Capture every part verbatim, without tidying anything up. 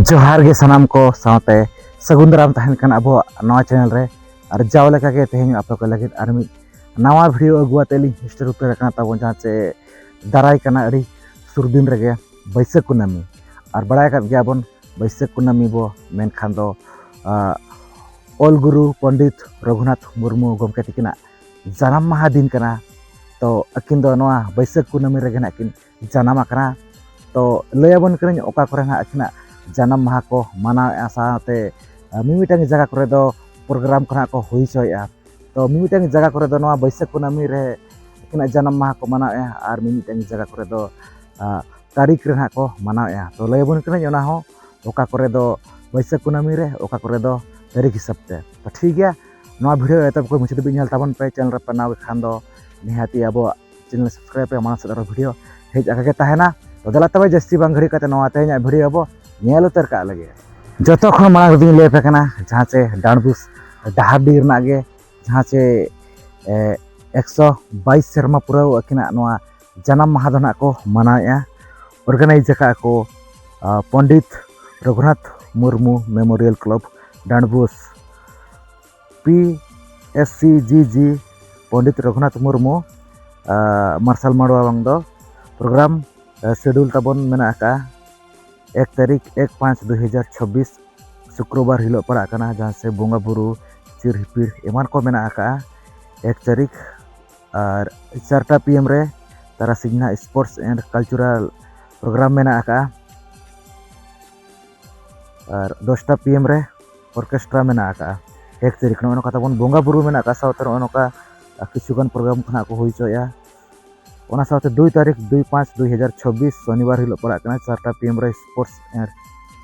ᱡᱚᱦᱟᱨ ᱜᱮ ᱥᱟᱱᱟᱢ ᱠᱚ ᱥᱟᱶᱛᱮ ᱥᱟᱹᱜᱩᱱ ᱫᱟᱨᱟᱢ ᱛᱟᱦᱮᱱ ᱠᱟᱱᱟ ᱟᱵᱚᱣᱟᱜ ᱱᱚᱣᱟ ᱪᱮᱱᱮᱞ ᱨᱮ᱾ ᱟᱨ ᱡᱟᱣ ᱞᱮᱠᱟᱜᱮ ᱛᱮᱦᱮᱧ ᱟᱯᱮ ᱠᱚ ᱞᱟᱹᱜᱤᱫ ᱟᱨ ᱢᱤᱫ ᱱᱟᱣᱟ ᱵᱷᱤᱰᱤᱭᱳ ᱟᱹᱜᱩ ᱟᱛᱮ ᱞᱤᱧ ᱥᱮᱴᱮᱨ ᱩᱛᱟᱹᱨ ᱟᱠᱟᱱᱟ ᱛᱟᱵᱚᱱ, ᱡᱟᱦᱟᱸ ᱪᱮ ᱫᱟᱨᱟᱭ ᱠᱟᱱᱟ ᱟᱹᱰᱤ ᱥᱩᱨ ᱫᱤᱱ ᱨᱮᱜᱮ ᱵᱟᱹᱭᱥᱟᱹᱠᱷ ᱠᱩᱱᱟᱹᱢᱤ᱾ ᱟᱨ ᱵᱟᱲᱟᱭ ᱟᱠᱟᱫ ᱜᱮᱭᱟᱵᱚᱱ ᱵᱟᱹᱭᱥᱟᱹᱠᱷ ᱠᱩᱱᱟᱹᱢᱤ ᱵᱚ ᱢᱮᱱᱠᱷᱟᱱ ᱫᱚ ᱟᱜ, ᱚᱞ ᱜᱩᱨᱩ ᱯᱚᱱᱰᱤᱛ ᱨᱚᱜᱷᱩᱱᱟᱛᱷ ᱢᱩᱨᱢᱩ ᱜᱚᱢᱠᱮ ᱛᱤᱠᱤᱱᱟᱜ ᱡᱟᱱᱟᱢ ᱢᱟᱦᱟ ᱫᱤᱱ ᱠᱟᱱᱟ᱾ ᱛᱚ ᱟᱹᱠᱤᱱ ᱫᱚ ᱱᱚᱣᱟ ᱵᱟᱹᱭᱥᱟᱹᱠᱷ ᱠᱩᱱᱟᱹᱢᱤ ᱨᱮᱜᱮ ᱱᱟᱜ ᱠᱤᱱ ᱡᱟᱱᱟᱢ ᱟᱠᱟᱱᱟ᱾ ᱛᱚ ᱞᱟᱹᱭ ᱟᱵᱚᱱ ᱠᱟᱹᱱᱟᱹᱧ ᱚᱠᱟ ᱠᱚᱨᱮ ᱱᱟᱜ ᱟᱹᱠᱤᱱᱟᱜ ᱡᱟᱱᱟᱢ ᱢᱟᱦᱟ ᱠᱚ ᱢᱟᱱᱟᱣᱮᱫᱼᱟ, ᱥᱟᱶᱛᱮ ᱟᱨ ᱢᱤᱢᱤᱫᱴᱟᱝ ᱡᱟᱭᱜᱟ ᱠᱚᱨᱮ ᱫᱚ ᱯᱨᱳᱜᱨᱟᱢ ᱠᱚ ᱱᱟᱜ ᱠᱚ ᱦᱩᱭ ᱦᱚᱪᱚᱭᱮᱫᱼᱟ᱾ ᱛᱚ ᱢᱤᱢᱤᱫᱴᱟᱝ ᱡᱟᱭᱜᱟ ᱠᱚᱨᱮ ᱫᱚ ᱱᱚᱣᱟ ᱵᱟᱹᱭᱥᱟᱹᱠᱷ ᱠᱩᱱᱟᱹᱢᱤ ᱨᱮ ᱟᱹᱠᱤᱱᱟᱜ ᱡᱟᱱᱟᱢ ᱢᱟᱦᱟ ᱠᱚ ᱢᱟᱱᱟᱣᱮᱫᱼᱟ, ᱟᱨ ᱢᱤᱢᱤᱫᱴᱟᱝ ᱡᱟᱭᱜᱟ ᱠᱚᱨᱮ ᱫᱚ ᱟᱜ, ᱛᱟᱹᱨᱤᱠᱷ ᱨᱮ ᱱᱟᱜ ᱠᱚ ᱢᱟᱱᱟᱣᱮᱫᱼᱟ᱾ ᱛᱚ ᱞᱟᱹᱭ ᱟᱵᱚᱱ ᱠᱟᱹᱱᱟᱹᱧ ᱚᱱᱟ ᱦᱚᱸ ᱚᱠᱟ ᱠᱚᱨᱮ ᱫᱚ ᱵᱟᱹᱭᱥᱟᱹᱠᱷ ᱠᱩᱱᱟᱹᱢᱤ ᱨᱮ, ᱚᱠᱟ ᱠᱚᱨᱮ ᱫᱚ ᱛᱟᱹᱨᱤᱠᱷ ᱦᱤᱥᱟᱹᱵ ᱛᱮ᱾ ᱛᱚ ᱴᱷᱤᱠ ᱜᱮᱭᱟ, ᱱᱚᱣᱟ ᱵᱷᱤᱰᱤᱭᱳ ᱮᱛᱚᱦᱚᱵ ᱠᱷᱚᱱ ᱢᱩᱪᱟᱹᱫ ᱫᱷᱟᱹᱵᱤᱡ ᱧᱮᱞ ᱛᱟᱵᱚᱱ ᱯᱮ᱾ ᱪᱮᱱᱮᱞ ᱨᱮ ᱯᱮ ᱱᱟᱣᱟ ᱜᱮ ᱠᱷᱟᱱ ᱫᱚ ᱱᱤᱦᱟᱹᱛᱤ ᱟᱵᱚᱣᱟᱜ ᱪᱮᱱᱮᱞ ᱥᱟᱵᱥᱠᱨᱟᱭᱤᱵ ᱯᱮ, ᱢᱟᱲᱟᱝ ᱥᱮᱫ ᱟᱨᱚ ᱵᱷᱤᱰᱤᱭᱳ ᱦᱮᱡ ᱟᱠᱟ ᱜᱮ ᱛᱟᱦᱮᱱᱟ᱾ ᱛᱚ ᱫᱮᱞᱟ ᱛᱚᱵᱮ ᱡᱟᱹᱥᱛᱤ ᱵᱟᱝ ᱜᱷᱟᱹᱲᱤ ᱠᱟᱛᱮ ᱱᱚᱣᱟ ᱛᱮᱦᱮᱧᱟᱜ ᱵᱷᱤᱰᱤᱭᱳ ᱟᱵᱚ ᱧᱮᱞ ᱩᱛᱟᱹᱨ ᱠᱟᱜ ᱞᱮᱜᱮ᱾ ᱡᱚᱛᱚ ᱠᱷᱚᱱ ᱢᱟᱲᱟᱝ ᱨᱮᱫᱚᱧ ᱞᱟᱹᱭ ᱟᱯᱮ ᱠᱟᱱᱟ ᱡᱟᱦᱟᱸ ᱪᱮ ᱰᱟᱸᱰᱵᱩᱥ ᱰᱟᱦᱟᱨᱰᱤ ᱨᱮᱱᱟᱜ ᱜᱮ, ᱡᱟᱦᱟᱸ ᱪᱮ ᱮ, ᱮᱠᱥᱚ ᱵᱟᱭᱤᱥ ᱥᱮᱨᱢᱟ ᱯᱩᱨᱟᱹᱣ ᱟᱹᱠᱤᱱᱟᱜ ᱱᱚᱣᱟ ᱡᱟᱱᱟᱢ ᱢᱟᱦᱟ ᱫᱚ ᱱᱟᱜ ᱠᱚ ᱢᱟᱱᱟᱣᱮᱫᱼᱟ᱾ ᱚᱨᱜᱟᱱᱟᱭᱤᱡᱽ ᱟᱠᱟᱫᱼᱟ ᱠᱚ ᱟᱜ, Pandit Raghunath Murmu memorial club Dandbus. P S ᱥᱤ ᱡᱤ ᱡᱤ ᱯᱚᱱᱰᱤᱛ ᱨᱚᱜᱷᱩᱱᱟᱛᱷ ᱢᱩᱨᱢᱩ ᱟᱜ, ᱢᱟᱨᱥᱟᱞ ᱢᱟᱰᱣᱟ ᱵᱟᱝ ᱫᱚ ᱯᱨᱳᱜᱨᱟᱢ ᱟᱜ, ᱥᱤᱰᱩᱞ ᱛᱟᱵᱚᱱ ᱢᱮᱱᱟᱜ ᱟᱠᱟᱫᱼᱟ ᱮᱠ ᱛᱟᱹᱨᱤᱠᱷ ᱮᱠ ᱯᱟᱸᱪ ᱫᱩ ᱦᱟᱡᱟᱨ ᱪᱷᱟᱵᱵᱤᱥ, ᱥᱩᱠᱨᱚᱵᱟᱨ ᱦᱤᱞᱳᱜ ᱯᱟᱲᱟᱜ ᱠᱟᱱᱟ, ᱡᱟᱦᱟᱸ ᱥᱮ ᱵᱚᱸᱜᱟ ᱵᱩᱨᱩ ᱪᱤᱨ ᱦᱤᱯᱤᱲ ᱮᱢᱟᱱ ᱠᱚ ᱢᱮᱱᱟᱜ ᱟᱠᱟᱫᱼᱟ ᱮᱠ ᱛᱟᱹᱨᱤᱠᱷ᱾ ᱟᱨ ᱪᱟᱨᱴᱟ ᱯᱤ ᱮᱢ ᱨᱮ ᱛᱟᱨᱟᱥᱤᱧ ᱱᱟᱦᱟᱜ sports and cultural program ᱢᱮᱱᱟᱜ ᱟᱠᱟᱫᱼᱟ᱾ ᱟᱨ ᱫᱚᱥᱴᱟ ᱯᱤ ᱮᱢ ᱨᱮ ᱚᱨᱠᱮᱥᱴᱨᱟ ᱢᱮᱱᱟᱜ ᱟᱠᱟᱫᱼᱟ ᱮᱠ ᱛᱟᱹᱨᱤᱠᱷ᱾ ᱱᱚᱜᱼᱚ ᱱᱚᱝᱠᱟ ᱛᱟᱵᱚᱱ ᱵᱚᱸᱜᱟ ᱵᱩᱨᱩ ᱢᱮᱱᱟᱜ ᱟᱠᱟᱫ, ᱥᱟᱶᱛᱮ ᱱᱚᱜᱼᱚ ᱱᱚᱝᱠᱟ ᱠᱤᱪᱷᱩᱜᱟᱱ ᱯᱨᱳᱜᱨᱟᱢ ᱠᱚ ᱱᱟᱦᱟᱜ ᱠᱚ ᱦᱩᱭ ᱦᱚᱪᱚᱭᱮᱫᱼᱟ᱾ ᱚᱱᱟ ᱥᱟᱶᱛᱮ ᱫᱩᱭ ᱛᱟᱹᱨᱤᱠᱷ ᱫᱩᱭ ᱯᱟᱸᱪ ᱫᱩᱭ ᱦᱟᱡᱟᱨ ᱪᱷᱟᱵᱵᱤᱥ ᱥᱚᱱᱤᱵᱟᱨ ᱦᱤᱞᱳᱜ ᱯᱟᱲᱟᱜ ᱠᱟᱱᱟ, ᱪᱟᱨᱴᱟ ᱯᱤ ᱮᱢ ᱨᱮ sports and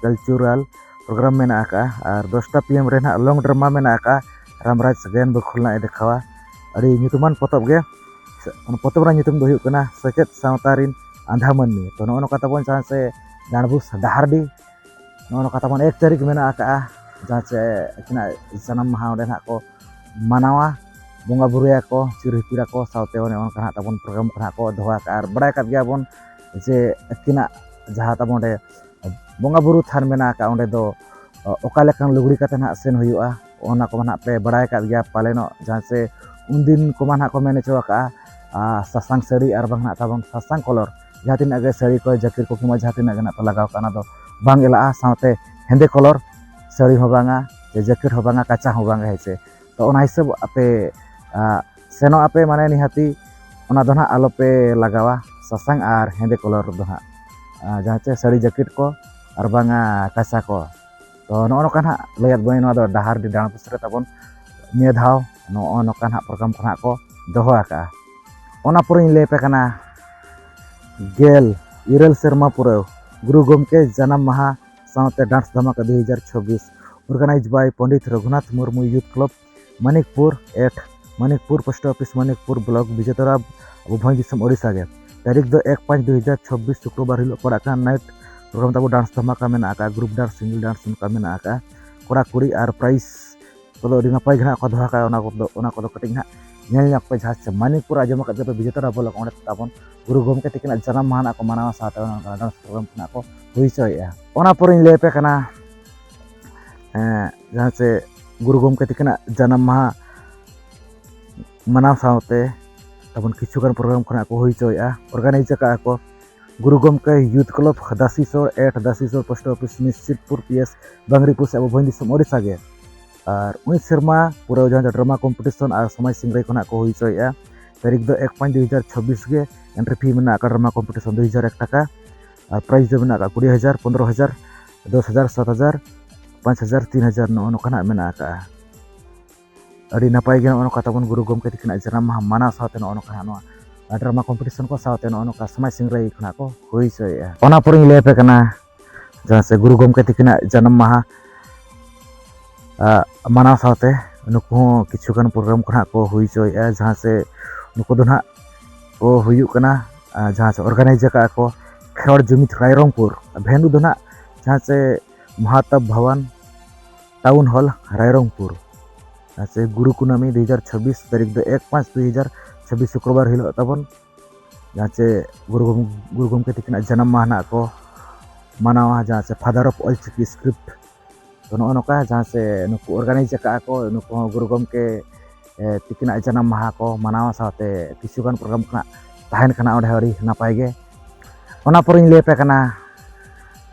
cultural program ᱢᱮᱱᱟᱜ ᱟᱠᱟᱫᱼᱟ᱾ ᱟᱨ ᱫᱚᱥᱴᱟ ᱯᱤ ᱮᱢ ᱨᱮ ᱱᱟᱦᱟᱜ long drama ᱢᱮᱱᱟᱜ ᱟᱠᱟᱫᱼᱟ, ᱨᱟᱢᱨᱟᱡᱽ ᱜᱟᱭᱟᱱ ᱵᱟᱹᱠᱷᱩᱞ ᱱᱟᱜ ᱮ ᱫᱮᱠᱷᱟᱣᱟ᱾ ᱟᱹᱰᱤ ᱧᱩᱛᱩᱢᱟᱱ ᱯᱚᱛᱚᱵ ᱜᱮ᱾ ᱚᱱᱟ ᱯᱚᱛᱚᱵ ᱨᱮᱱᱟᱜ ᱧᱩᱛᱩᱢ ᱫᱚ ᱦᱩᱭᱩᱜ ᱠᱟᱱᱟ ᱥᱮᱪᱮᱫ ᱥᱟᱶᱛᱟ ᱨᱤᱱ ᱟᱸᱫᱷᱟ ᱢᱟᱹᱱᱢᱤ᱾ ᱛᱚ ᱱᱚᱜᱼᱚ ᱱᱚᱝᱠᱟ ᱛᱟᱵᱚᱱ ᱡᱟᱦᱟᱸ ᱥᱮ ᱰᱟᱸᱰᱵᱩᱥ ᱰᱟᱦᱟᱨᱰᱤ, ᱱᱚᱜᱼᱚ ᱱᱚᱝᱠᱟ ᱛᱟᱵᱚᱱ ᱮᱠ ᱛᱟᱹᱨᱤᱠᱷ ᱢᱮᱱᱟᱜ ᱟᱠᱟᱫᱼᱟ, ᱡᱟᱦᱟᱸ ᱪᱮ ᱟᱹᱠᱤᱱᱟᱜ ᱡᱟᱱᱟᱢ ᱢᱟᱦᱟ ᱚᱸᱰᱮ ᱱᱟᱦᱟᱜ ᱠᱚ ᱢᱟᱱᱟᱣᱟ, ᱵᱚᱸᱜᱟ ᱵᱩᱨᱩᱭᱟᱠᱚ, ᱪᱤᱨ ᱦᱤᱯᱤᱲᱟᱠᱚ, ᱥᱟᱶᱛᱮ ᱚᱱᱮ ᱚᱱᱠᱟ ᱱᱟᱦᱟᱜ ᱛᱟᱵᱚᱱ ᱯᱨᱳᱜᱨᱟᱢ ᱠᱚ ᱱᱟᱦᱟᱜ ᱠᱚ ᱫᱚᱦᱚ ᱟᱠᱟᱫᱼᱟ᱾ ᱟᱨ ᱵᱟᱲᱟᱭ ᱟᱠᱟᱫ ᱜᱮᱭᱟᱵᱚᱱ ᱡᱮ ᱟᱹᱠᱤᱱᱟᱜ ᱡᱟᱦᱟᱸ ᱛᱟᱵᱚᱱ ᱚᱸᱰᱮ ᱵᱚᱸᱜᱟ ᱵᱩᱨᱩ ᱛᱷᱟᱱ ᱢᱮᱱᱟᱜ ᱟᱠᱟᱫ, ᱚᱸᱰᱮ ᱫᱚ ᱚᱠᱟ ᱞᱮᱠᱟᱱ ᱞᱩᱜᱽᱲᱤ ᱠᱟᱛᱮ ᱱᱟᱦᱟᱜ ᱥᱮᱱ ᱦᱩᱭᱩᱜᱼᱟ, ᱚᱱᱟ ᱠᱚᱢᱟ ᱱᱟᱦᱟᱜ ᱯᱮ ᱵᱟᱲᱟᱭ ᱟᱠᱟᱫ ᱜᱮᱭᱟ ᱯᱟᱞᱮᱱᱚᱜ᱾ ᱡᱟᱦᱟᱸ ᱥᱮ ᱩᱱᱫᱤᱱ ᱠᱚᱢᱟ ᱱᱟᱦᱟᱜ ᱠᱚ ᱢᱮᱱ ᱦᱚᱪᱚ ᱟᱠᱟᱫᱼᱟ, ᱥᱟᱥᱟᱝ ᱥᱟᱹᱲᱤ ᱟᱨ ᱵᱟᱝ ᱱᱟᱦᱟᱜ ᱛᱟᱵᱚᱱ ᱥᱟᱥᱟᱝ ᱠᱚᱞᱚᱨ ᱡᱟᱦᱟᱸ ᱛᱤᱱᱟᱹᱜ ᱜᱮ ᱥᱟᱹᱲᱤ ᱠᱚ, ᱡᱟᱹᱠᱤᱴ ᱠᱚ ᱠᱤᱝᱵᱟ ᱡᱟᱦᱟᱸ ᱛᱤᱱᱟᱹᱜ ᱜᱮ ᱱᱟᱦᱟᱜ ᱯᱮ ᱞᱟᱜᱟᱣ ᱠᱟᱜᱼᱟ, ᱚᱱᱟ ᱫᱚ ᱵᱟᱝ ᱮᱞᱟᱜᱼᱟ᱾ ᱥᱟᱶᱛᱮ ᱦᱮᱸᱫᱮ ᱠᱚᱞᱚᱨ ᱥᱟᱹᱲᱤ ᱦᱚᱸ ᱵᱟᱝᱟ, ᱥᱮ ᱡᱟᱹᱠᱤᱴ ᱦᱚᱸ ᱵᱟᱝᱟ, ᱠᱟᱪᱟ ᱦᱚᱸ ᱵᱟᱝᱟ, ᱦᱮᱸ ᱥᱮ᱾ ᱛᱚ ᱚᱱᱟ ᱦᱤᱥᱟᱹᱵ ᱟᱯᱮ ᱥᱮᱱᱚᱜ ᱟᱯᱮ, ᱢᱟᱱᱮ ᱱᱤᱦᱟᱹᱛᱤ ᱚᱱᱟ ᱫᱚ ᱱᱟᱦᱟᱜ ᱟᱞᱚᱯᱮ ᱞᱟᱜᱟᱣᱟ, ᱥᱟᱥᱟᱝ ᱟᱨ ᱦᱮᱸᱫᱮ ᱠᱚᱞᱚᱨ ᱫᱚ ᱱᱟᱦᱟᱜ᱾ ᱡᱟᱦᱟᱸ ᱪᱮ ᱥᱟᱹᱲᱤ ᱡᱟᱹᱠᱤᱴ ᱠᱚ ᱟᱨ ᱵᱟᱝᱟ ᱠᱟᱪᱟ ᱠᱚ᱾ ᱛᱚ ᱱᱚᱜᱼᱚ ᱱᱚᱝᱠᱟ ᱱᱟᱦᱟᱜ ᱞᱟᱹᱭᱟᱫ ᱵᱚᱱᱟᱹᱧ, ᱱᱚᱣᱟ ᱫᱚ ᱰᱟᱦᱟᱨᱰᱤ ᱰᱟᱸᱲᱯᱩᱥ ᱨᱮ ᱛᱟᱵᱚᱱ ᱱᱤᱭᱟᱹ ᱫᱷᱟᱣ ᱱᱚᱜᱼᱚ ᱱᱚᱝᱠᱟ ᱱᱟᱦᱟᱜ ᱯᱨᱳᱜᱨᱟᱢ ᱠᱚ ᱱᱟᱦᱟᱜ ᱠᱚ ᱫᱚᱦᱚ ᱟᱠᱟᱫᱼᱟ᱾ ᱚᱱᱟ ᱯᱚᱨᱮᱧ ᱞᱟᱹᱭ ᱟᱯᱮ ᱠᱟᱱᱟ ᱜᱮᱞ ᱤᱨᱟᱹᱞ ᱥᱮᱨᱢᱟ ᱯᱩᱨᱟᱹᱣ ᱜᱩᱨᱩ ᱜᱚᱢᱠᱮ ᱡᱟᱱᱟᱢ ᱢᱟᱦᱟ ᱥᱟᱶᱛᱮ ᱰᱟᱱᱥ ᱫᱷᱟᱢᱟᱠᱟ ᱫᱩ ᱦᱟᱡᱟᱨ ᱪᱷᱚᱵᱵᱤᱥ, organized by Pandit Raghunath Murmu Youth Club, ᱢᱟᱱᱤᱠᱯᱩᱨ at ᱢᱟᱱᱤᱠᱯᱩᱨ, post office ᱢᱟᱱᱤᱠᱯᱩᱨ, block ᱵᱤᱡᱮᱛᱟᱲᱟ, ᱟᱵᱚ ᱵᱷᱚᱸᱡᱽ ᱫᱤᱥᱚᱢ ᱳᱰᱤᱥᱟ ᱜᱮ᱾ ᱛᱟᱹᱨᱤᱠᱷ ᱫᱚ ᱮᱠ ᱯᱟᱸᱪ ᱫᱩ ᱦᱟᱡᱟᱨ ᱪᱷᱚᱵᱵᱤᱥ, ᱥᱩᱠᱨᱚᱵᱟᱨ ᱦᱤᱞᱳᱜ ᱯᱟᱲᱟᱜ ᱠᱟᱱᱟ᱾ Night program ᱛᱟᱵᱚ ᱰᱟᱱᱥ ᱫᱷᱟᱢᱟᱠᱟ ᱢᱮᱱᱟᱜ ᱟᱠᱟᱫ, group dance, single dance ᱚᱱᱠᱟ ᱢᱮᱱᱟᱜ ᱟᱠᱟᱫ᱾ ᱠᱚᱲᱟ ᱠᱩᱲᱤ ᱟᱨ prize ᱠᱚᱫᱚ ᱟᱹᱰᱤ ᱱᱟᱯᱟᱭ ᱜᱮ ᱱᱟᱦᱟᱜ ᱠᱚ ᱫᱚᱦᱚ ᱟᱠᱟᱫᱼᱟ᱾ ᱚᱱᱟ ᱠᱚᱫᱚ, ᱚᱱᱟ ᱠᱚᱫᱚ ᱠᱟᱹᱴᱤᱡ ᱱᱟᱦᱟᱜ ᱧᱮᱞ ᱧᱚᱜ ᱯᱮ᱾ ᱡᱟᱦᱟᱸ ᱥᱮ ᱢᱟᱱᱤᱠᱯᱩᱨ ᱟᱸᱡᱚᱢ ᱟᱠᱟᱫ ᱜᱮᱯᱮ, ᱵᱤᱡᱮᱛᱟᱲᱟ block, ᱚᱸᱰᱮ ᱛᱟᱵᱚᱱ ᱜᱩᱨᱩ ᱜᱚᱢᱠᱮ ᱛᱤᱠᱤᱱᱟᱜ ᱡᱟᱱᱟᱢ ᱢᱟᱦᱟ ᱱᱟᱜ ᱠᱚ ᱢᱟᱱᱟᱣᱟ, ᱥᱟᱶᱛᱮ ᱚᱱᱟ ᱰᱟᱱᱥ ᱯᱨᱳᱜᱨᱟᱢ ᱠᱚ ᱱᱟᱜ ᱠᱚ ᱦᱩᱭ ᱦᱚᱪᱚᱭᱮᱫᱼᱟ᱾ ᱚᱱᱟ ᱯᱚᱨᱮᱧ ᱞᱟᱹᱭ ᱟᱯᱮ ᱠᱟᱱᱟ, ᱮᱸ, ᱡᱟᱦᱟᱸ ᱥᱮ ᱜᱩᱨᱩ ᱜᱚᱢᱠᱮ ᱛᱤᱠᱤᱱᱟᱜ ᱡᱟᱱᱟᱢ ᱢᱟᱦᱟ ᱢᱟᱱᱟᱣ ᱥᱟᱶᱛᱮ ᱛᱟᱵᱚᱱ ᱠᱤᱪᱷᱩᱜᱟᱱ ᱯᱨᱳᱜᱨᱟᱢ ᱠᱚ ᱱᱟᱜ ᱠᱚ ᱦᱩᱭ ᱦᱚᱪᱚᱭᱮᱫᱼᱟ, organize ᱟᱠᱟᱫᱼᱟ ᱠᱚ᱾ ᱜᱩᱨᱩ ᱜᱚᱢᱠᱮ Youth Club ᱫᱟᱥᱤᱥᱳᱲ at ᱫᱟᱥᱤᱥᱳᱲ, post office ᱱᱤᱥᱪᱤᱛᱯᱩᱨ, P S ᱵᱟᱝᱨᱤᱯᱩᱨ, ᱥᱮ ᱟᱵᱚ ᱵᱷᱚᱸᱡᱽ ᱫᱤᱥᱚᱢ ᱳᱰᱤᱥᱟ ᱜᱮ᱾ ᱟᱨ ᱩᱱᱤᱥ ᱥᱮᱨᱢᱟ ᱯᱩᱨᱟᱹᱣ ᱡᱟᱦᱟᱸ ᱫᱚ drama competition ᱟᱨ ᱥᱚᱢᱟᱡᱽ ᱥᱤᱝᱨᱟᱹᱭ ᱠᱚ ᱱᱟᱜ ᱠᱚ ᱦᱩᱭ ᱦᱚᱪᱚᱭᱮᱫᱼᱟ᱾ ᱛᱟᱹᱨᱤᱠᱷ ᱫᱚ ᱮᱠ ᱯᱟᱸᱪ ᱫᱩ ᱦᱟᱡᱟᱨ ᱪᱷᱚᱵᱵᱤᱥ ᱜᱮ᱾ Entry fee ᱢᱮᱱᱟᱜ ᱟᱠᱟᱫ drama competition ᱫᱩ ᱦᱟᱡᱟᱨ ᱮᱠ ᱴᱟᱠᱟ, ᱟᱨ prize ᱫᱚ ᱢᱮᱱᱟᱜ ᱟᱠᱟᱫ ᱠᱩᱲᱤ ᱦᱟᱡᱟᱨ, ᱯᱚᱱᱨᱚ ᱦᱟᱡᱟᱨ, ᱫᱚᱥ ᱦᱟᱡᱟᱨ, ᱥᱟᱛ ᱦᱟᱡᱟᱨ, ᱯᱟᱸᱪ ᱦᱟᱡᱟᱨ, ᱛᱤᱱ ᱦᱟᱡᱟᱨ, ᱱᱚᱜᱼᱚ ᱱᱚᱝᱠᱟ ᱱᱟᱜ ᱢᱮᱱᱟᱜ ᱟᱠᱟᱫᱼᱟ᱾ ᱟᱹᱰᱤ ᱱᱟᱯᱟᱭ ᱜᱮ ᱱᱚᱜᱼᱚ ᱱᱚᱝᱠᱟ ᱛᱟᱵᱚᱱ ᱜᱩᱨᱩ ᱜᱚᱢᱠᱮ ᱛᱤᱠᱤᱱᱟᱜ ᱡᱟᱱᱟᱢ ᱢᱟᱦᱟ ᱢᱟᱱᱟᱣ ᱥᱟᱶᱛᱮ ᱱᱚᱜᱼᱚ ᱱᱚᱝᱠᱟ ᱱᱚᱣᱟ drama competition ᱠᱚ ᱥᱟᱶᱛᱮ ᱱᱚᱜᱼᱚ ᱱᱚᱝᱠᱟ ᱥᱚᱢᱟᱡᱽ ᱥᱤᱝᱨᱟᱹᱭ ᱠᱷᱚᱱᱟᱜ ᱠᱚ ᱦᱩᱭ ᱦᱚᱪᱚᱭᱮᱫᱼᱟ᱾ ᱚᱱᱟ ᱯᱚᱨᱮᱧ ᱞᱟᱹᱭ ᱟᱯᱮ ᱠᱟᱱᱟ, ᱡᱟᱦᱟᱸ ᱥᱮ ᱜᱩᱨᱩ ᱜᱚᱢᱠᱮ ᱛᱤᱠᱤᱱᱟᱜ ᱡᱟᱱᱟᱢ ᱢᱟᱦᱟ, ᱟ, ᱢᱟᱱᱟᱣ ᱥᱟᱶᱛᱮ ᱱᱩᱠᱩ ᱦᱚᱸ ᱠᱤᱪᱷᱩᱜᱟᱱ ᱯᱨᱳᱜᱨᱟᱢ ᱠᱚ ᱱᱟᱦᱟᱜ ᱠᱚ ᱦᱩᱭ ᱦᱚᱪᱚᱭᱮᱫᱼᱟ, ᱡᱟᱦᱟᱸ ᱥᱮ ᱱᱩᱠᱩ ᱫᱚ ᱱᱟᱦᱟᱜ ᱠᱚ ᱦᱩᱭᱩᱜ ᱠᱟᱱᱟ, ᱟ, ᱡᱟᱦᱟᱸ ᱥᱮ organize ᱟᱠᱟᱫᱼᱟ ᱠᱚ ᱠᱷᱮᱨᱣᱟᱲ ᱡᱩᱢᱤᱫ ᱨᱟᱭᱨᱚᱝᱯᱩᱨ᱾ Venue ᱫᱚ ᱱᱟᱦᱟᱜ ᱡᱟᱦᱟᱸ ᱥᱮ ᱢᱚᱦᱟᱛᱟᱵ ᱵᱷᱚᱵᱚᱱ, Town Hall ᱨᱟᱭᱨᱚᱝᱯᱩᱨ᱾ ᱡᱟᱦᱟᱸ ᱥᱮ ᱜᱩᱨᱩ ᱠᱩᱱᱟᱹᱢᱤ ᱫᱩ ᱦᱟᱡᱟᱨ ᱪᱷᱟᱵᱵᱤᱥ, ᱛᱟᱹᱨᱤᱠᱷ ᱫᱚ ᱮᱠ ᱯᱟᱸᱪ ᱫᱩ ᱦᱟᱡᱟᱨ ᱪᱷᱟᱵᱵᱤᱥ, ᱥᱩᱠᱨᱚᱵᱟᱨ ᱦᱤᱞᱳᱜ ᱛᱟᱵᱚᱱ᱾ ᱡᱟᱦᱟᱸ ᱪᱮ ᱜᱩᱨᱩ ᱜᱚᱢ-, ᱜᱩᱨᱩ ᱜᱚᱢᱠᱮ ᱛᱤᱠᱤᱱᱟᱜ ᱡᱟᱱᱟᱢ ᱢᱟᱦᱟ ᱱᱟᱜ ᱠᱚ ᱢᱟᱱᱟᱣᱟ, ᱡᱟᱦᱟᱸ ᱥᱮ Father of All Chiki Script᱾ ᱛᱚ ᱱᱚᱜᱼᱚ ᱱᱚᱝᱠᱟ ᱡᱟᱦᱟᱸ ᱥᱮ ᱱᱩᱠᱩ organize ᱟᱠᱟᱫᱼᱟ ᱠᱚ, ᱱᱩᱠᱩ ᱦᱚᱸ ᱜᱩᱨᱩ ᱜᱚᱢᱠᱮ ᱛᱤᱠᱤᱱᱟᱜ ᱡᱟᱱᱟᱢ ᱢᱟᱦᱟ ᱠᱚ ᱢᱟᱱᱟᱣᱟ, ᱥᱟᱶᱛᱮ ᱠᱤᱪᱷᱩᱜᱟᱱ ᱯᱨᱳᱜᱨᱟᱢ ᱠᱷᱚᱱᱟᱜ ᱛᱟᱦᱮᱱ ᱠᱟᱱᱟ ᱚᱸᱰᱮ ᱦᱚᱸ ᱟᱹᱰᱤ ᱱᱟᱯᱟᱭ ᱜᱮ᱾ ᱚᱱᱟ ᱯᱚᱨᱮᱧ ᱞᱟᱹᱭ ᱟᱯᱮ ᱠᱟᱱᱟ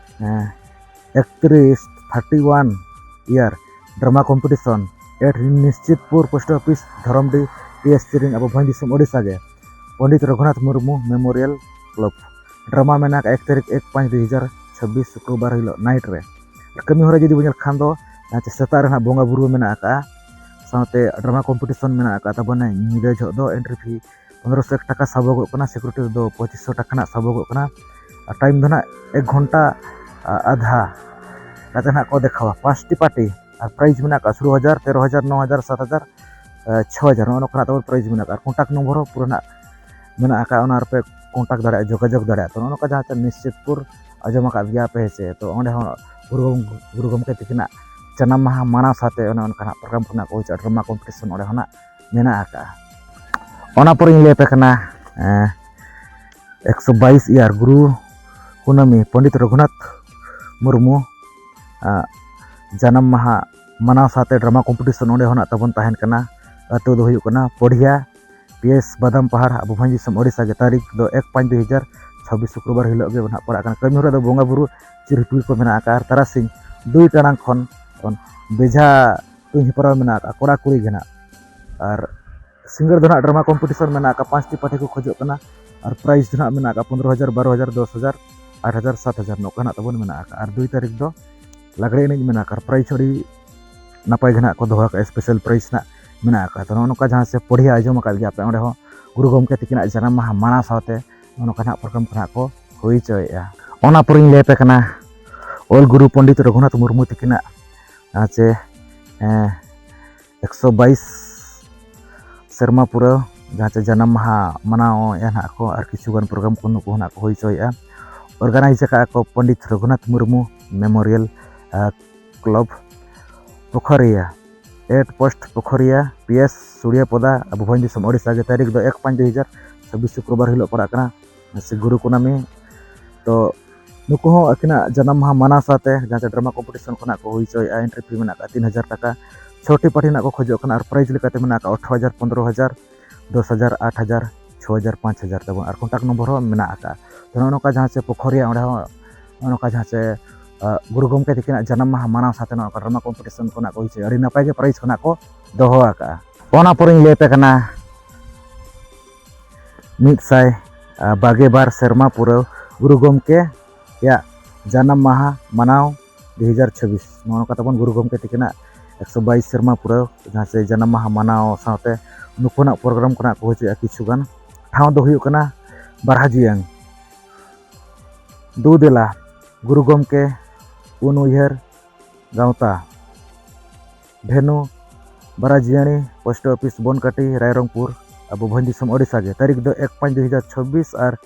ᱮᱠᱛᱨᱤᱥ thirty one year drama competition at Nishchitpur Post Office, ᱫᱷᱚᱨᱚᱢᱰᱤ, P S ᱥᱮᱨᱮᱧ ᱟᱵᱚ ᱵᱷᱚᱸᱡᱽ ᱫᱤᱥᱚᱢ ᱳᱰᱤᱥᱟ ᱜᱮ᱾ Pandit Raghunath Murmu memorial club. Drama ᱢᱮᱱᱟᱜᱼᱟ ᱮᱠ ᱛᱟᱹᱨᱤᱠᱷ ᱮᱠ ᱯᱟᱸᱪ ᱫᱩᱭ ᱦᱟᱡᱟᱨ ᱪᱷᱟᱵᱵᱤᱥ ᱥᱩᱠᱨᱚᱵᱟᱨ ᱦᱤᱞᱳᱜ ᱱᱟᱭᱤᱴ ᱨᱮ᱾ ᱟᱨ ᱠᱟᱹᱢᱤ ᱦᱚᱨᱟ ᱡᱩᱫᱤ ᱵᱚᱱ ᱧᱮᱞ ᱠᱷᱟᱱ ᱫᱚ ᱥᱮᱛᱟᱜ ᱨᱮ ᱱᱟᱦᱟᱜ ᱵᱚᱸᱜᱟ ᱵᱩᱨᱩ ᱢᱮᱱᱟᱜ ᱟᱠᱟᱫᱼᱟ, ᱥᱟᱶᱛᱮ ᱰᱨᱟᱢᱟ ᱠᱚᱢᱯᱤᱴᱤᱥᱚᱱ ᱢᱮᱱᱟᱜ ᱟᱠᱟᱫ ᱛᱟᱵᱚᱱᱟ᱾ ᱧᱤᱫᱟᱹ ᱡᱚᱦᱚᱜ ᱫᱚ ᱮᱱᱴᱨᱤ ᱯᱷᱤ ᱯᱚᱱᱨᱚᱥᱚ ᱴᱟᱠᱟ ᱥᱟᱵᱚᱜᱚᱜ ᱠᱟᱱᱟ, ᱥᱤᱠᱩᱨᱤᱴᱤ ᱫᱚ ᱯᱚᱸᱪᱤᱥ ᱥᱚ ᱴᱟᱠᱟ ᱱᱟᱦᱟᱜ ᱥᱟᱵᱚᱜᱚᱜ ᱠᱟᱱᱟ᱾ ᱟᱨ ᱴᱟᱭᱤᱢ ᱫᱚ ᱱᱟᱦᱟᱜ ᱮᱠ ᱜᱷᱚᱱᱴᱟ ᱟᱫᱷᱟ ᱠᱟᱛᱮ ᱱᱟᱦᱟᱜ ᱠᱚ ᱫᱮᱠᱷᱟᱣᱟ᱾ ᱯᱟᱸᱪᱴᱤ ᱯᱟᱨᱴᱤ ᱟᱨ ᱯᱨᱟᱭᱤᱡᱽ ᱢᱮᱱᱟᱜ ᱟᱠᱟᱫ ᱥᱳᱞᱳ ᱦᱟᱡᱟᱨ, ᱛᱮᱨᱚ ᱦᱟᱡᱟᱨ, ᱱᱚ ᱦᱟᱡᱟᱨ, ᱥᱟᱛ ᱦᱟᱡᱟᱨ, ᱪᱷᱚ ᱦᱟᱡᱟᱨ, ᱱᱚᱜᱼᱚ ᱱᱚᱝᱠᱟᱱᱟᱜ ᱛᱟᱵᱚᱱ ᱯᱨᱟᱭᱤᱡᱽ ᱢᱮᱱᱟᱜ ᱟᱠᱟᱫ᱾ ᱟᱨ ᱠᱚᱱᱴᱟᱠᱴ ᱱᱚᱢᱵᱚᱨ ᱦᱚᱸ ᱯᱩᱨᱟᱹ ᱱᱟᱦᱟᱜ ᱢᱮᱱᱟᱜ ᱟᱠᱟᱫ, ᱚᱱᱟ ᱨᱮᱯᱮ ᱠᱚᱱᱴᱟᱠᱴ ᱫᱟᱲᱮᱭᱟᱜᱼᱟ, ᱡᱳᱜᱟᱡᱳᱜᱽ ᱫᱟᱲᱮᱭᱟᱜᱼᱟ᱾ ᱛᱚ ᱱᱚᱜᱼᱚ ᱱᱚᱝᱠᱟ ᱡᱟᱦᱟᱸ ᱛᱮ ᱱᱤᱥᱪᱤᱛᱯᱩᱨ ᱟᱸᱡᱚᱢ ᱟᱠᱟᱫ ᱜᱮᱭᱟ ᱯᱮ ᱥᱮ? ᱛᱚ ᱚᱸᱰᱮ ᱦᱚᱸ ᱜᱩᱨᱩ ᱜᱚᱢ-, ᱜᱩᱨᱩ ᱜᱚᱢᱠᱮ ᱛᱤᱠᱤᱱᱟᱜ ᱡᱟᱱᱟᱢ ᱢᱟᱦᱟ ᱢᱟᱱᱟᱣ ᱥᱟᱶᱛᱮ ᱚᱱᱮ ᱚᱱᱠᱟᱱᱟᱜ ᱯᱨᱳᱜᱨᱟᱢ ᱠᱚ ᱢᱮᱱᱟᱜ ᱠᱚ ᱦᱩᱭ ᱦᱚᱪᱚᱜᱼᱟ, ᱰᱨᱟᱢᱟ ᱠᱚᱢᱯᱤᱴᱤᱥᱚᱱ ᱚᱸᱰᱮ ᱦᱚᱸ ᱱᱟᱜ ᱢᱮᱱᱟᱜ ᱟᱠᱟᱫᱼᱟ᱾ ᱚᱱᱟ ᱯᱚᱨᱮᱧ ᱞᱟᱹᱭ ᱟᱯᱮ ᱠᱟᱱᱟ ᱮᱠᱥᱚ ᱵᱟᱭᱤᱥ ᱤᱭᱟᱨ ᱜᱩᱨᱩ ᱠᱩᱱᱟᱹᱢᱤ ᱯᱚᱱᱰᱤᱛ ᱨᱚᱜᱷᱩᱱᱟᱛᱷ ᱢᱩᱨᱢᱩ ᱡᱟᱱᱟᱢ ᱢᱟᱦᱟ ᱢᱟᱱᱟᱣ ᱥᱟᱶᱛᱮ ᱰᱨᱟᱢᱟ ᱠᱚᱢᱯᱤᱴᱤᱥᱚᱱ ᱚᱸᱰᱮ ᱦᱚᱸ ᱱᱟᱜ ᱛᱟᱵᱚᱱ ᱛᱟᱦᱮᱱ ᱠᱟᱱᱟ᱾ ᱟᱹᱛᱩ ᱫᱚ ᱦᱩᱭᱩᱜ ᱠᱟᱱᱟ ᱯᱚᱰᱷᱤᱭᱟ, ᱯᱤ ᱮᱥ ᱵᱟᱫᱟᱢ ᱯᱟᱦᱟᱲ, ᱟᱵᱚ ᱵᱷᱚᱸᱡᱽ ᱫᱤᱥᱚᱢ ᱳᱰᱤᱥᱟ ᱜᱮ᱾ ᱛᱟᱹᱨᱤᱠᱷ ᱫᱚ ᱮᱠ ᱯᱟᱸᱪ ᱫᱩᱭ ᱦᱟᱡᱟᱨ ᱪᱷᱟᱵᱵᱤᱥ ᱥᱩᱠᱨᱚᱵᱟᱨ ᱦᱤᱞᱳᱜ ᱜᱮ ᱱᱟᱜ ᱯᱟᱲᱟᱜ ᱠᱟᱱᱟ᱾ ᱠᱟᱹᱢᱤ ᱦᱚᱨᱟ ᱫᱚ ᱵᱚᱸᱜᱟ ᱵᱩᱨᱩ, ᱪᱤᱨ ᱦᱤᱯᱤᱲ ᱠᱚ ᱢᱮᱱᱟᱜ ᱟᱠᱟᱫᱼᱟ᱾ ᱟᱨ ᱛᱟᱨᱟᱥᱤᱧ ᱫᱩᱭ ᱴᱟᱲᱟᱝ ᱠᱷᱚᱱ ᱵᱚᱱ ᱵᱮᱡᱷᱟ ᱛᱩᱧ ᱦᱮᱯᱨᱟᱣ ᱢᱮᱱᱟᱜ ᱟᱠᱟᱫᱼᱟ, ᱠᱚᱲᱟ ᱠᱩᱲᱤ ᱜᱮ ᱱᱟᱜ᱾ ᱟᱨ ᱥᱤᱸᱜᱟᱹᱲ ᱫᱚ ᱱᱟᱜ ᱰᱨᱟᱢᱟ ᱠᱚᱢᱯᱤᱴᱤᱥᱚᱱ ᱢᱮᱱᱟᱜ ᱟᱠᱟᱫᱼᱟ, ᱯᱟᱸᱪᱴᱤ ᱯᱟᱨᱴᱤ ᱠᱚ ᱠᱷᱚᱡᱚᱜ ᱠᱟᱱᱟ᱾ ᱟᱨ ᱯᱨᱟᱭᱤᱡᱽ ᱫᱚ ᱱᱟᱜ ᱢᱮᱱᱟᱜ ᱟᱠᱟᱫᱼᱟ ᱯᱚᱱᱨᱚ ᱦᱟᱡᱟᱨ, ᱵᱟᱨᱚ ᱦᱟᱡᱟᱨ, ᱫᱚᱥ ᱦᱟᱡᱟᱨ, ᱟᱴ ᱦᱟᱡᱟᱨ, ᱥᱟᱛ ᱦᱟᱡᱟᱨ, ᱱᱚᱝᱠᱟ ᱱᱟᱜ ᱛᱟᱵᱚᱱ ᱢᱮᱱᱟᱜ ᱟᱠᱟᱫᱼᱟ᱾ ᱟᱨ ᱫᱩᱭ ᱛᱟᱹᱨᱤᱠᱷ ᱫᱚ ᱞᱟᱜᱽᱲᱮ ᱮᱱᱮᱡ ᱢᱮᱱᱟᱜ ᱟᱠᱟᱫᱼᱟ᱾ ᱟᱨ ᱯᱨᱟᱭᱤᱡᱽ ᱦᱚᱸ ᱟᱹᱰᱤ ᱱᱟᱯᱟᱭ ᱜᱮ ᱱᱟᱜ ᱠᱚ ᱫᱚᱦᱚ ᱟᱠᱟᱫᱼᱟ, ᱥᱯᱮᱥᱟᱞ ᱯᱨᱟᱭᱤᱡᱽ ᱱᱟᱜ ᱢᱮᱱᱟᱜ ᱟᱠᱟᱫᱼᱟ᱾ ᱛᱚ ᱱᱚᱜᱼᱚ ᱱᱚᱝᱠᱟ ᱡᱟᱦᱟᱸ ᱥᱮ ᱯᱚᱰᱷᱤᱭᱟ ᱟᱸᱡᱚᱢ ᱟᱠᱟᱫ ᱜᱮᱭᱟ ᱯᱮ, ᱚᱸᱰᱮ ᱦᱚᱸ ᱜᱩᱨᱩ ᱜᱚᱢᱠᱮ ᱛᱤᱠᱤᱱᱟᱜ ᱡᱟᱱᱟᱢ ᱢᱟᱦᱟ ᱢᱟᱱᱟᱣ ᱥᱟᱶᱛᱮ ᱱᱚᱜᱼᱚ ᱱᱚᱝᱠᱟ ᱱᱟᱜ ᱯᱨᱳᱜᱨᱟᱢ ᱠᱚ ᱱᱟᱜ ᱠᱚ ᱦᱩᱭ ᱦᱚᱪᱚᱭᱮᱫᱼᱟ᱾ ᱚᱱᱟ ᱯᱚᱨᱮᱧ ᱞᱟᱹᱭ ᱟᱯᱮ ᱠᱟᱱᱟ ᱚᱞ ᱜᱩᱨᱩ ᱯᱚᱱᱰᱤᱛ ᱨᱚᱜᱷᱩᱱᱟᱛᱷ ᱢᱩᱨᱢᱩ ᱛᱤᱠᱤᱱᱟᱜ ᱡᱟᱦᱟᱸ ᱪᱮ ᱮᱠᱥᱚ ᱵᱟᱭᱤᱥ ᱥᱮᱨᱢᱟ ᱯᱩᱨᱟᱹᱣ, ᱡᱟᱦᱟᱸ ᱪᱮ ᱡᱟᱱᱟᱢ ᱢᱟᱦᱟ ᱢᱟᱱᱟᱣᱮᱫᱼᱟ ᱱᱟᱜ ᱠᱚ᱾ ᱟᱨ ᱠᱤᱪᱷᱩ ᱜᱟᱱ ᱯᱨᱳᱜᱨᱟᱢ ᱠᱚ ᱱᱩᱠᱩ ᱦᱚᱸ ᱱᱟᱜ ᱠᱚ ᱦᱩᱭ ᱦᱚᱪᱚᱭᱮᱫᱼᱟ᱾ ᱚᱨᱜᱟᱱᱟᱭᱤᱡᱽ ᱟᱠᱟᱫᱼᱟ ᱠᱚ Pandit Raghunath Murmu memorial club Pukhariya, at post Pukhariya, P S Suriyapoda, ᱟᱵᱚ ᱵᱷᱚᱸᱡᱽ ᱫᱤᱥᱚᱢ ᱳᱰᱤᱥᱟ ᱜᱮ᱾ ᱛᱟᱹᱨᱤᱠᱷ ᱫᱚ ᱮᱠ ᱯᱟᱸᱪ ᱫᱩᱭ ᱦᱟᱡᱟᱨ ᱪᱷᱟᱵᱵᱤᱥ ᱥᱩᱠᱨᱚᱵᱟᱨ ᱦᱤᱞᱳᱜ ᱯᱟᱲᱟᱜ ᱠᱟᱱᱟ, ᱥᱮ ᱜᱩᱨᱩ ᱠᱩᱱᱟᱢᱤ᱾ ᱛᱚ ᱱᱩᱠᱩ ᱦᱚᱸ ᱟᱹᱠᱤᱱᱟᱜ ᱡᱟᱱᱟᱢ ᱢᱟᱦᱟ ᱢᱟᱱᱟᱣ ᱥᱟᱶᱛᱮ ᱡᱟᱦᱟᱸ ᱪᱮ ᱰᱨᱟᱢᱟ ᱠᱚᱢᱯᱤᱴᱤᱥᱚᱱ ᱠᱷᱚᱱᱟᱜ ᱠᱚ ᱦᱩᱭ ᱦᱚᱪᱚᱭᱮᱫᱼᱟ, ᱮᱱᱴᱨᱤ ᱯᱷᱤ ᱢᱮᱱᱟᱜ ᱟᱠᱟᱫ ᱛᱤᱱ ᱦᱟᱡᱟᱨ ᱴᱟᱠᱟ᱾ ᱪᱷᱚᱴᱤ ᱯᱟᱨᱴᱤ ᱨᱮᱱᱟᱜ ᱠᱚ ᱠᱷᱚᱡᱚᱜ ᱠᱟᱱᱟ ᱟᱨ ᱯᱨᱟᱭᱤᱡᱽ ᱞᱮᱠᱟᱛᱮ ᱢᱮᱱᱟᱜ ᱟᱠᱟᱫ ᱟᱴᱷᱨᱚ ᱦᱟᱡᱟᱨ, ᱯᱚᱱᱨᱚ ᱦᱟᱡᱟᱨ, ᱫᱚᱥ ᱦᱟᱡᱟᱨ, ᱟᱴ ᱦᱟᱡᱟᱨ, ᱪᱷᱚ ᱦᱟᱡᱟᱨ, ᱯᱟᱸᱪ ᱦᱟᱡᱟᱨ ᱛᱟᱵᱚᱱ ᱟᱨ ᱠᱚᱱᱴᱟᱠᱴ ᱱᱚᱢᱵᱚᱨ ᱦᱚᱸ ᱢᱮᱱᱟᱜ ᱟᱠᱟᱫᱼᱟ᱾ ᱛᱚ, ᱱᱚᱜᱼᱚ ᱱᱚᱝᱠᱟ ᱡᱟᱦᱟᱸ ᱪᱮ ᱯᱳᱠᱷᱚᱨᱤᱭᱟ, ᱚᱸᱰᱮ ᱦᱚᱸ ᱱᱚᱜᱼᱚ ᱱᱚᱝᱠᱟ ᱡᱟᱦᱟᱸ ᱪᱮ ᱜᱩᱨᱩ ᱜᱚᱢᱠᱮ ᱛᱤᱠᱤᱱᱟᱜ ᱡᱟᱱᱟᱢ ᱢᱟᱦᱟ ᱢᱟᱱᱟᱣ ᱥᱟᱶᱛᱮ ᱱᱚᱣᱟ ᱰᱨᱟᱢᱟ ᱠᱚᱢᱯᱤᱴᱤᱥᱚᱱ ᱠᱷᱚᱱᱟᱜ ᱠᱚ ᱦᱩᱭ ᱦᱚᱪᱚᱭᱟ, ᱟᱹᱰᱤ ᱱᱟᱯᱟᱭ ᱜᱮ ᱯᱨᱟᱭᱤᱡᱽ ᱠᱷᱚᱱᱟᱜ ᱠᱚ ᱫᱚᱦᱚ ᱟᱠᱟᱫᱼᱟ᱾ ᱚᱱᱟ ᱯᱚᱨᱮᱧ ᱞᱟᱹᱭ ᱟᱯᱮ ᱠᱟᱱᱟ ᱢᱤᱫ ᱥᱟᱭ ᱵᱟᱨ ᱜᱮᱞ ᱵᱟᱨ ᱥᱮᱨᱢᱟ ᱯᱩᱨᱟᱹᱣ ᱜᱩᱨᱩ ᱜᱚᱢᱠᱮᱭᱟᱜ ᱡᱟᱱᱟᱢ ᱢᱟᱦᱟ ᱢᱟᱱᱟᱣ ᱫᱩ ᱦᱟᱡᱟᱨ ᱪᱷᱟᱵᱵᱤᱥ᱾ ᱱᱚᱜᱼᱚ ᱱᱚᱝᱠᱟ ᱛᱟᱵᱚᱱ ᱜᱩᱨᱩ ᱜᱚᱢᱠᱮ ᱛᱤᱠᱤᱱᱟᱜ ᱮᱠᱥᱚ ᱵᱟᱭᱤᱥ ᱥᱮᱨᱢᱟ ᱯᱩᱨᱟᱹᱣ, ᱡᱟᱦᱟᱸ ᱪᱮ ᱡᱟᱱᱟᱢ ᱢᱟᱦᱟ ᱢᱟᱱᱟᱣ ᱥᱟᱶᱛᱮ ᱱᱩᱠᱩᱱᱟᱜ ᱯᱨᱳᱜᱨᱟᱢ ᱠᱷᱚᱱᱟᱜ ᱠᱚ ᱦᱚᱪᱚᱭᱮᱫᱼᱟ ᱠᱤᱪᱷᱩ ᱜᱟᱱ᱾ ᱴᱷᱟᱶ ᱫᱚ ᱦᱩᱭᱩᱜ ᱠᱟᱱᱟ ᱵᱟᱨᱦᱟᱡᱤᱭᱟᱹᱝ᱾ ᱫᱩ ᱫᱮᱞᱟ ᱜᱩᱨᱩ ᱜᱚᱢᱠᱮ ᱯᱩᱱ ᱩᱭᱦᱟᱹᱨ ᱜᱟᱶᱛᱟ, ᱵᱷᱮᱱᱩ ᱵᱟᱨᱟᱡᱤᱭᱟᱹᱱᱤ ᱯᱳᱥᱴ ᱚᱯᱷᱤᱥ ᱵᱚᱱᱠᱟᱴᱤ ᱨᱟᱭᱨᱚᱝᱯᱩᱨ, ᱟᱵᱚ ᱵᱷᱚᱸᱡᱽ ᱫᱤᱥᱚᱢ ᱳᱰᱤᱥᱟ ᱜᱮ᱾ ᱛᱟᱹᱨᱤᱠᱷ ᱫᱚ ᱮᱠ ᱯᱟᱸᱪ ᱫᱩ ᱦᱟᱡᱟᱨ ᱪᱷᱟᱵᱵᱤᱥ ᱟᱨ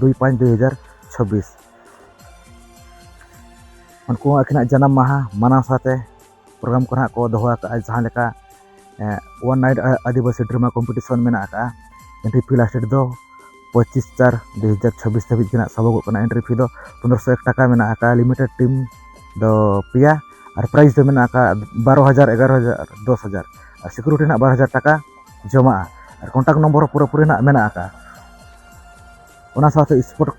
ᱫᱩᱭ ᱯᱟᱸᱪ ᱫᱩ ᱦᱟᱡᱟᱨ ᱪᱷᱟᱵᱵᱤᱥ᱾ ᱩᱱᱠᱩ ᱦᱚᱸ ᱟᱹᱠᱤᱱᱟᱜ ᱡᱟᱱᱟᱢ ᱢᱟᱦᱟ ᱢᱟᱱᱟᱣ ᱥᱟᱶᱛᱮ ᱯᱨᱳᱜᱨᱟᱢ ᱠᱚ ᱱᱟᱦᱟᱜ ᱠᱚ ᱫᱚᱦᱚ ᱟᱠᱟᱫᱼᱟ, ᱡᱟᱦᱟᱸ ᱞᱮᱠᱟ ᱚᱣᱟᱱ ᱱᱟᱭᱤᱴ ᱟᱹᱫᱤᱵᱟᱹᱥᱤ ᱰᱨᱟᱢᱟ ᱠᱚᱢᱯᱤᱴᱤᱥᱚᱱ ᱢᱮᱱᱟᱜ ᱟᱠᱟᱫᱼᱟ᱾ ᱮᱱᱴᱨᱤ ᱯᱷᱤ ᱞᱟᱥᱴ ᱰᱮᱴ ᱫᱚ ᱯᱚᱸᱪᱤᱥ ᱪᱟᱨ ᱫᱩ ᱦᱟᱡᱟᱨ ᱪᱷᱟᱵᱵᱤᱥ ᱫᱷᱟᱹᱵᱤᱡ ᱜᱮ ᱱᱟᱦᱟᱜ ᱥᱟᱵᱚᱜᱚᱜ ᱠᱟᱱᱟ᱾ ᱮᱱᱴᱨᱤ ᱯᱷᱤ ᱫᱚ ᱯᱚᱱᱨᱚᱥᱚ ᱮᱠ ᱴᱟᱠᱟ ᱢᱮᱱᱟᱜ ᱟᱠᱟᱫᱼᱟ᱾ ᱞᱤᱢᱤᱴᱮᱰ ᱴᱤᱢ ᱫᱚ ᱯᱮᱭᱟ ᱟᱨ ᱯᱨᱟᱭᱤᱡᱽ ᱫᱚ ᱢᱮᱱᱟᱜ ᱟᱠᱟᱫᱼᱟ ᱵᱟᱨᱚ ᱦᱟᱡᱟᱨ, ᱮᱜᱟᱨᱚ ᱦᱟᱡᱟᱨ, ᱫᱚᱥ ᱦᱟᱡᱟᱨ ᱟᱨ ᱥᱤᱠᱩᱨᱤᱴᱤ ᱱᱟᱦᱟᱜ ᱵᱟᱨ ᱦᱟᱡᱟᱨ ᱴᱟᱠᱟ ᱡᱚᱢᱟᱜᱼᱟ᱾ ᱟᱨ ᱠᱚᱱᱴᱟᱠᱴ ᱱᱚᱢᱵᱚᱨ ᱦᱚᱸ ᱯᱩᱨᱟᱹᱯᱩᱨᱤ ᱱᱟᱦᱟᱜ ᱢᱮᱱᱟᱜ ᱟᱠᱟᱫᱼᱟ᱾ ᱚᱱᱟ ᱥᱟᱶᱛᱮ ᱥᱯᱳᱨᱴ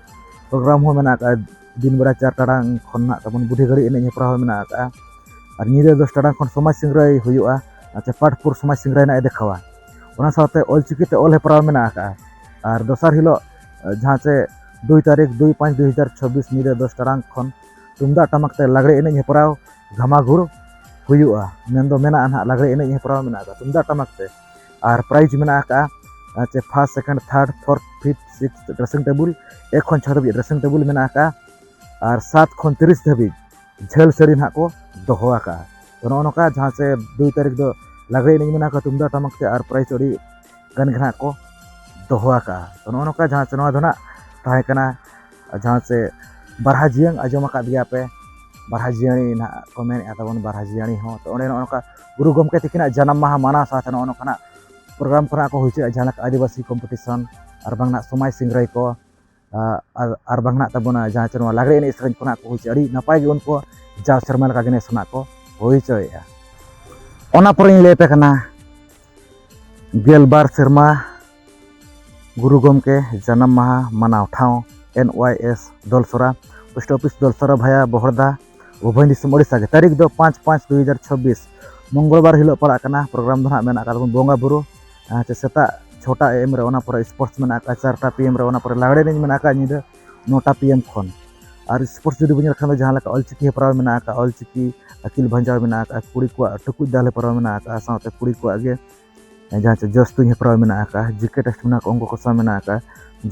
ᱯᱨᱳᱜᱨᱟᱢ ᱦᱚᱸ ᱢᱮᱱᱟᱜ ᱟᱠᱟᱫᱼᱟ᱾ ᱫᱤᱱ ᱵᱮᱲᱟ ᱪᱟᱨ ᱴᱟᱲᱟᱝ ᱠᱷᱚᱱ ᱱᱟᱦᱟᱜ ᱛᱟᱵᱚᱱ ᱵᱩᱰᱷᱤ ᱜᱟᱹᱲᱤ ᱮᱱᱮᱡ ᱦᱮᱯᱨᱟᱣ ᱦᱚᱸ ᱢᱮᱱᱟᱜ ᱟᱠᱟᱫᱼᱟ᱾ ᱟᱨ ᱧᱤᱫᱟᱹ ᱫᱚᱥ ᱴᱟᱲᱟᱝ ᱠᱷᱚᱱ ᱥᱚᱢᱟᱡᱽ ᱥᱤᱝᱨᱟᱹᱭ ᱦᱩᱭᱩᱜᱼᱟ, ᱟᱨ ᱪᱮ ᱯᱟᱴ ᱯᱩᱨ ᱥᱚᱢᱟᱡᱽ ᱥᱤᱝᱨᱟᱹᱭ ᱱᱟᱦᱟᱜ ᱮ ᱫᱮᱠᱷᱟᱣᱟ᱾ ᱚᱱᱟ ᱥᱟᱶᱛᱮ ᱚᱞᱪᱤᱠᱤ ᱛᱮ ᱚᱞ ᱦᱮᱯᱨᱟᱣ ᱢᱮᱱᱟᱜ ᱟᱠᱟᱫᱼᱟ᱾ ᱟᱨ ᱫᱚᱥᱟᱨ ᱦᱤᱞᱳᱜ ᱡᱟᱦᱟᱸ ᱪᱮ ᱫᱩᱭ ᱛᱟᱹᱨᱤᱠᱷ ᱫᱩᱭ ᱯᱟᱸᱪ ᱫᱩ ᱦᱟᱡᱟᱨ ᱪᱷᱟᱵᱵᱤᱥ ᱧᱤᱫᱟᱹ ᱫᱚᱥ ᱴᱟᱲᱟᱝ ᱠᱷᱚᱱ ᱛᱩᱢᱫᱟᱜ ᱴᱟᱢᱟᱠ ᱛᱮ ᱞᱟᱜᱽᱲᱮ ᱮᱱᱮᱡ ᱦᱮᱯᱨᱟᱣ ᱜᱷᱟᱢᱟᱜᱷᱩᱨ ᱦᱩᱭᱩᱜᱼᱟ, ᱢᱮᱱᱫᱚ ᱢᱮᱱᱟᱜᱼᱟ ᱱᱟᱦᱟᱜ ᱞᱟᱜᱽᱲᱮ ᱮᱱᱮᱡ ᱦᱮᱯᱨᱟᱣ ᱢᱮᱱᱟᱜ ᱟᱠᱟᱫᱼᱟ ᱛᱩᱢᱫᱟᱜ ᱴᱟᱢᱟᱠ ᱛᱮ᱾ ᱟᱨ ᱯᱨᱟᱭᱤᱡᱽ ᱢᱮᱱᱟᱜ ᱟᱠᱟᱫᱼᱟ ᱪᱮ first, second, third, fourth, fifth, sixth dressing table, ᱮᱠ ᱠᱷᱚᱱ ᱪᱷᱚ ᱫᱷᱟᱹᱵᱤᱡ ᱰᱨᱮᱥᱤᱝ ᱴᱮᱵᱩᱞ ᱢᱮᱱᱟᱜ ᱟᱠᱟᱫᱼᱟ᱾ ᱟᱨ ᱥᱟᱛ ᱠᱷᱚᱱ ᱛᱤᱨᱤᱥ ᱫᱷᱟᱹᱵᱤᱡ ᱡᱷᱟᱹᱞ ᱥᱟᱹᱲᱤ ᱱᱟᱦᱟᱜ ᱠᱚ ᱫᱚᱦᱚ ᱟᱠᱟᱫᱼᱟ᱾ ᱛᱚ, ᱱᱚᱜᱼᱚ ᱱᱚᱝᱠᱟ ᱡᱟᱦᱟᱸ ᱪᱮ ᱫᱩᱭ ᱛᱟᱹᱨᱤᱠᱷ ᱫᱚ ᱞᱟᱜᱽᱲᱮ ᱮᱱᱮᱡ ᱢᱮᱱᱟᱜ ᱟᱠᱟᱫ ᱛᱩᱢᱫᱟᱜ ᱴᱟᱢᱟᱠ ᱛᱮ ᱟᱨ ᱯᱨᱟᱭᱤᱡᱽ ᱟᱹᱰᱤ ᱜᱟᱱ ᱜᱮ ᱱᱟᱦᱟᱜ ᱠᱚ ᱫᱚᱦᱚ ᱟᱠᱟᱫᱼᱟ᱾ ᱛᱚ, ᱱᱚᱜᱼᱚ ᱱᱚᱝᱠᱟ ᱡᱟᱦᱟᱸ ᱪᱮ ᱱᱚᱣᱟ ᱫᱚ ᱱᱟᱦᱟᱜ ᱛᱟᱦᱮᱸ ᱠᱟᱱᱟ ᱡᱟᱦᱟᱸ ᱪᱮ ᱵᱟᱨᱦᱟ ᱡᱤᱭᱟᱹᱝ ᱟᱸᱡᱚᱢ ᱟᱠᱟᱫ ᱜᱮᱭᱟ ᱯᱮ, ᱵᱟᱨᱦᱟ ᱡᱤᱭᱟᱹᱲᱤ ᱱᱟᱦᱟᱜ ᱠᱚ ᱢᱮᱱᱮᱫᱼᱟ ᱛᱟᱵᱚᱱ, ᱵᱟᱨᱦᱟ ᱡᱤᱭᱟᱹᱲᱤ ᱦᱚᱸ᱾ ᱛᱚ, ᱚᱸᱰᱮ ᱱᱚᱜᱼᱚ ᱱᱚᱝᱠᱟ ᱜᱩᱨᱩ ᱜᱚᱢᱠᱮ ᱛᱤᱠᱤᱱᱟᱜ ᱡᱟᱱᱟᱢ ᱢᱟᱦᱟ ᱢᱟᱱᱟᱣ ᱥᱟᱶᱛᱮ ᱱᱚᱜᱼᱚ ᱱᱚᱝᱠᱟᱱᱟᱜ ᱯᱨᱳᱜᱨᱟᱢ ᱠᱚ ᱱᱟᱦᱟᱜ ᱠᱚ ᱦᱩᱭ ᱦᱚᱪᱚᱭᱮᱫᱼᱟ, ᱡᱟᱦᱟᱸ ᱞᱮᱠᱟ ᱟᱹᱫᱤᱵᱟᱹᱥᱤ ᱠᱚᱢᱯᱤᱴᱤᱥᱚᱱ ᱟᱨ ᱵᱟᱝ ᱱᱟᱦᱟᱜ ᱥᱚᱢᱟᱡᱽ ᱥᱤᱝᱨᱟᱹᱭ ᱠᱚ, ᱟᱨ ᱟᱨ ᱵᱟᱝ ᱱᱟᱜ ᱛᱟᱵᱚᱱᱟ ᱡᱟᱦᱟᱸ ᱪᱮ ᱱᱚᱣᱟ ᱞᱟᱜᱽᱲᱮ ᱮᱱᱮᱡ ᱥᱮᱨᱮᱧ ᱠᱷᱚᱱᱟᱜ ᱠᱚ ᱦᱩᱭ ᱦᱚᱪᱚᱭᱟ, ᱟᱹᱰᱤ ᱱᱟᱯᱟᱭ ᱜᱮ ᱩᱱᱠᱩ ᱡᱟᱣ ᱥᱮᱨᱢᱟ ᱞᱮᱠᱟ ᱜᱮ ᱱᱮᱥ ᱦᱚᱸ ᱱᱟᱜ ᱠᱚ ᱦᱩᱭ ᱦᱚᱪᱚᱭᱮᱫᱼᱟ᱾ ᱚᱱᱟ ᱯᱚᱨᱮᱧ ᱞᱟᱹᱭ ᱟᱯᱮ ᱠᱟᱱᱟ ᱜᱮᱞ ᱵᱟᱨ ᱥᱮᱨᱢᱟ ᱜᱩᱨᱩ ᱜᱚᱢᱠᱮ ᱡᱟᱱᱟᱢ ᱢᱟᱦᱟ ᱢᱟᱱᱟᱣ ᱴᱷᱟᱶ, ᱮᱱ ᱚᱣᱟᱭ ᱮᱥ ᱫᱚᱞᱥᱚᱨᱟ, ᱯᱳᱥᱴ ᱚᱯᱷᱤᱥ ᱫᱚᱞᱥᱚᱨᱟ ᱵᱷᱟᱭᱟ ᱵᱚᱦᱚᱲᱫᱟ, ᱩᱵᱷᱚᱭ ᱫᱤᱥᱚᱢ, ᱳᱰᱤᱥᱟ ᱜᱮ᱾ ᱛᱟᱹᱨᱤᱠᱷ ᱫᱚ ᱯᱟᱸᱪ ᱯᱟᱸᱪ ᱫᱩ ᱦᱟᱡᱟᱨ ᱪᱷᱚᱵᱵᱤᱥ, ᱢᱚᱝᱜᱚᱞᱵᱟᱨ ᱦᱤᱞᱳᱜ ᱯᱟᱲᱟᱜ ᱠᱟᱱᱟ᱾ ᱯᱨᱳᱜᱨᱟᱢ ᱫᱚ ᱱᱟᱦᱟᱜ ᱢᱮᱱᱟᱜ ᱟᱠᱟᱫ ᱛᱟᱵᱚᱱ ᱵᱚᱸᱜᱟ ᱵᱩᱨᱩ, ᱟᱨ ᱪᱮ ᱥᱮᱛᱟᱜ ᱪᱷᱚᱴᱟ ᱮ ᱮᱢ ᱨᱮ, ᱚᱱᱟ ᱯᱚᱨᱮ ᱥᱯᱳᱨᱴᱥ ᱢᱮᱱᱟᱜ ᱟᱠᱟᱫ ᱪᱟᱨᱴᱟ ᱯᱤ ᱮᱢ ᱨᱮ, ᱚᱱᱟ ᱯᱚᱨᱮ ᱞᱟᱜᱽᱲᱮ ᱮᱱᱮᱡ ᱢᱮᱱᱟᱜ ᱟᱠᱟᱫ ᱧᱤᱫᱟᱹ ᱱᱚᱴᱟ ᱯᱤ ᱮᱢ ᱠᱷᱚᱱ᱾ ᱟᱨ ᱥᱯᱳᱨᱴᱥ ᱡᱩᱫᱤ ᱵᱚᱱ ᱧᱮᱞ ᱠᱷᱟᱱ ᱫᱚ ᱡᱟᱦᱟᱸ ᱞᱮᱠᱟ ᱚᱞᱪᱤᱠᱤ ᱦᱮᱯᱨᱟᱣ ᱢᱮᱱᱟᱜ ᱟᱠᱟᱫ, ᱚᱞᱪᱤᱠᱤ ᱟᱹᱠᱤᱞ ᱵᱷᱟᱸᱡᱟᱣ ᱢᱮᱱᱟᱜ ᱟᱠᱟᱫ, ᱠᱩᱲᱤ ᱠᱚᱣᱟᱜ ᱴᱩᱠᱩᱡ ᱫᱟᱞ ᱦᱮᱯᱨᱟᱣ ᱢᱮᱱᱟᱜ ᱟᱠᱟᱫ, ᱥᱟᱶᱛᱮ ᱠᱩᱲᱤ ᱠᱚᱣᱟᱜ ᱜᱮ ᱡᱟᱦᱟᱸ ᱪᱮ ᱡᱚᱥ ᱛᱩᱧ ᱦᱮᱯᱨᱟᱣ ᱢᱮᱱᱟᱜ ᱟᱠᱟᱫ, ᱡᱤ ᱠᱮ ᱴᱮᱥᱴ ᱢᱮᱱᱟᱜ ᱟᱠᱟᱫ, ᱚᱝᱠᱚ ᱠᱚᱥᱟ ᱢᱮᱱᱟᱜ ᱟᱠᱟᱫ,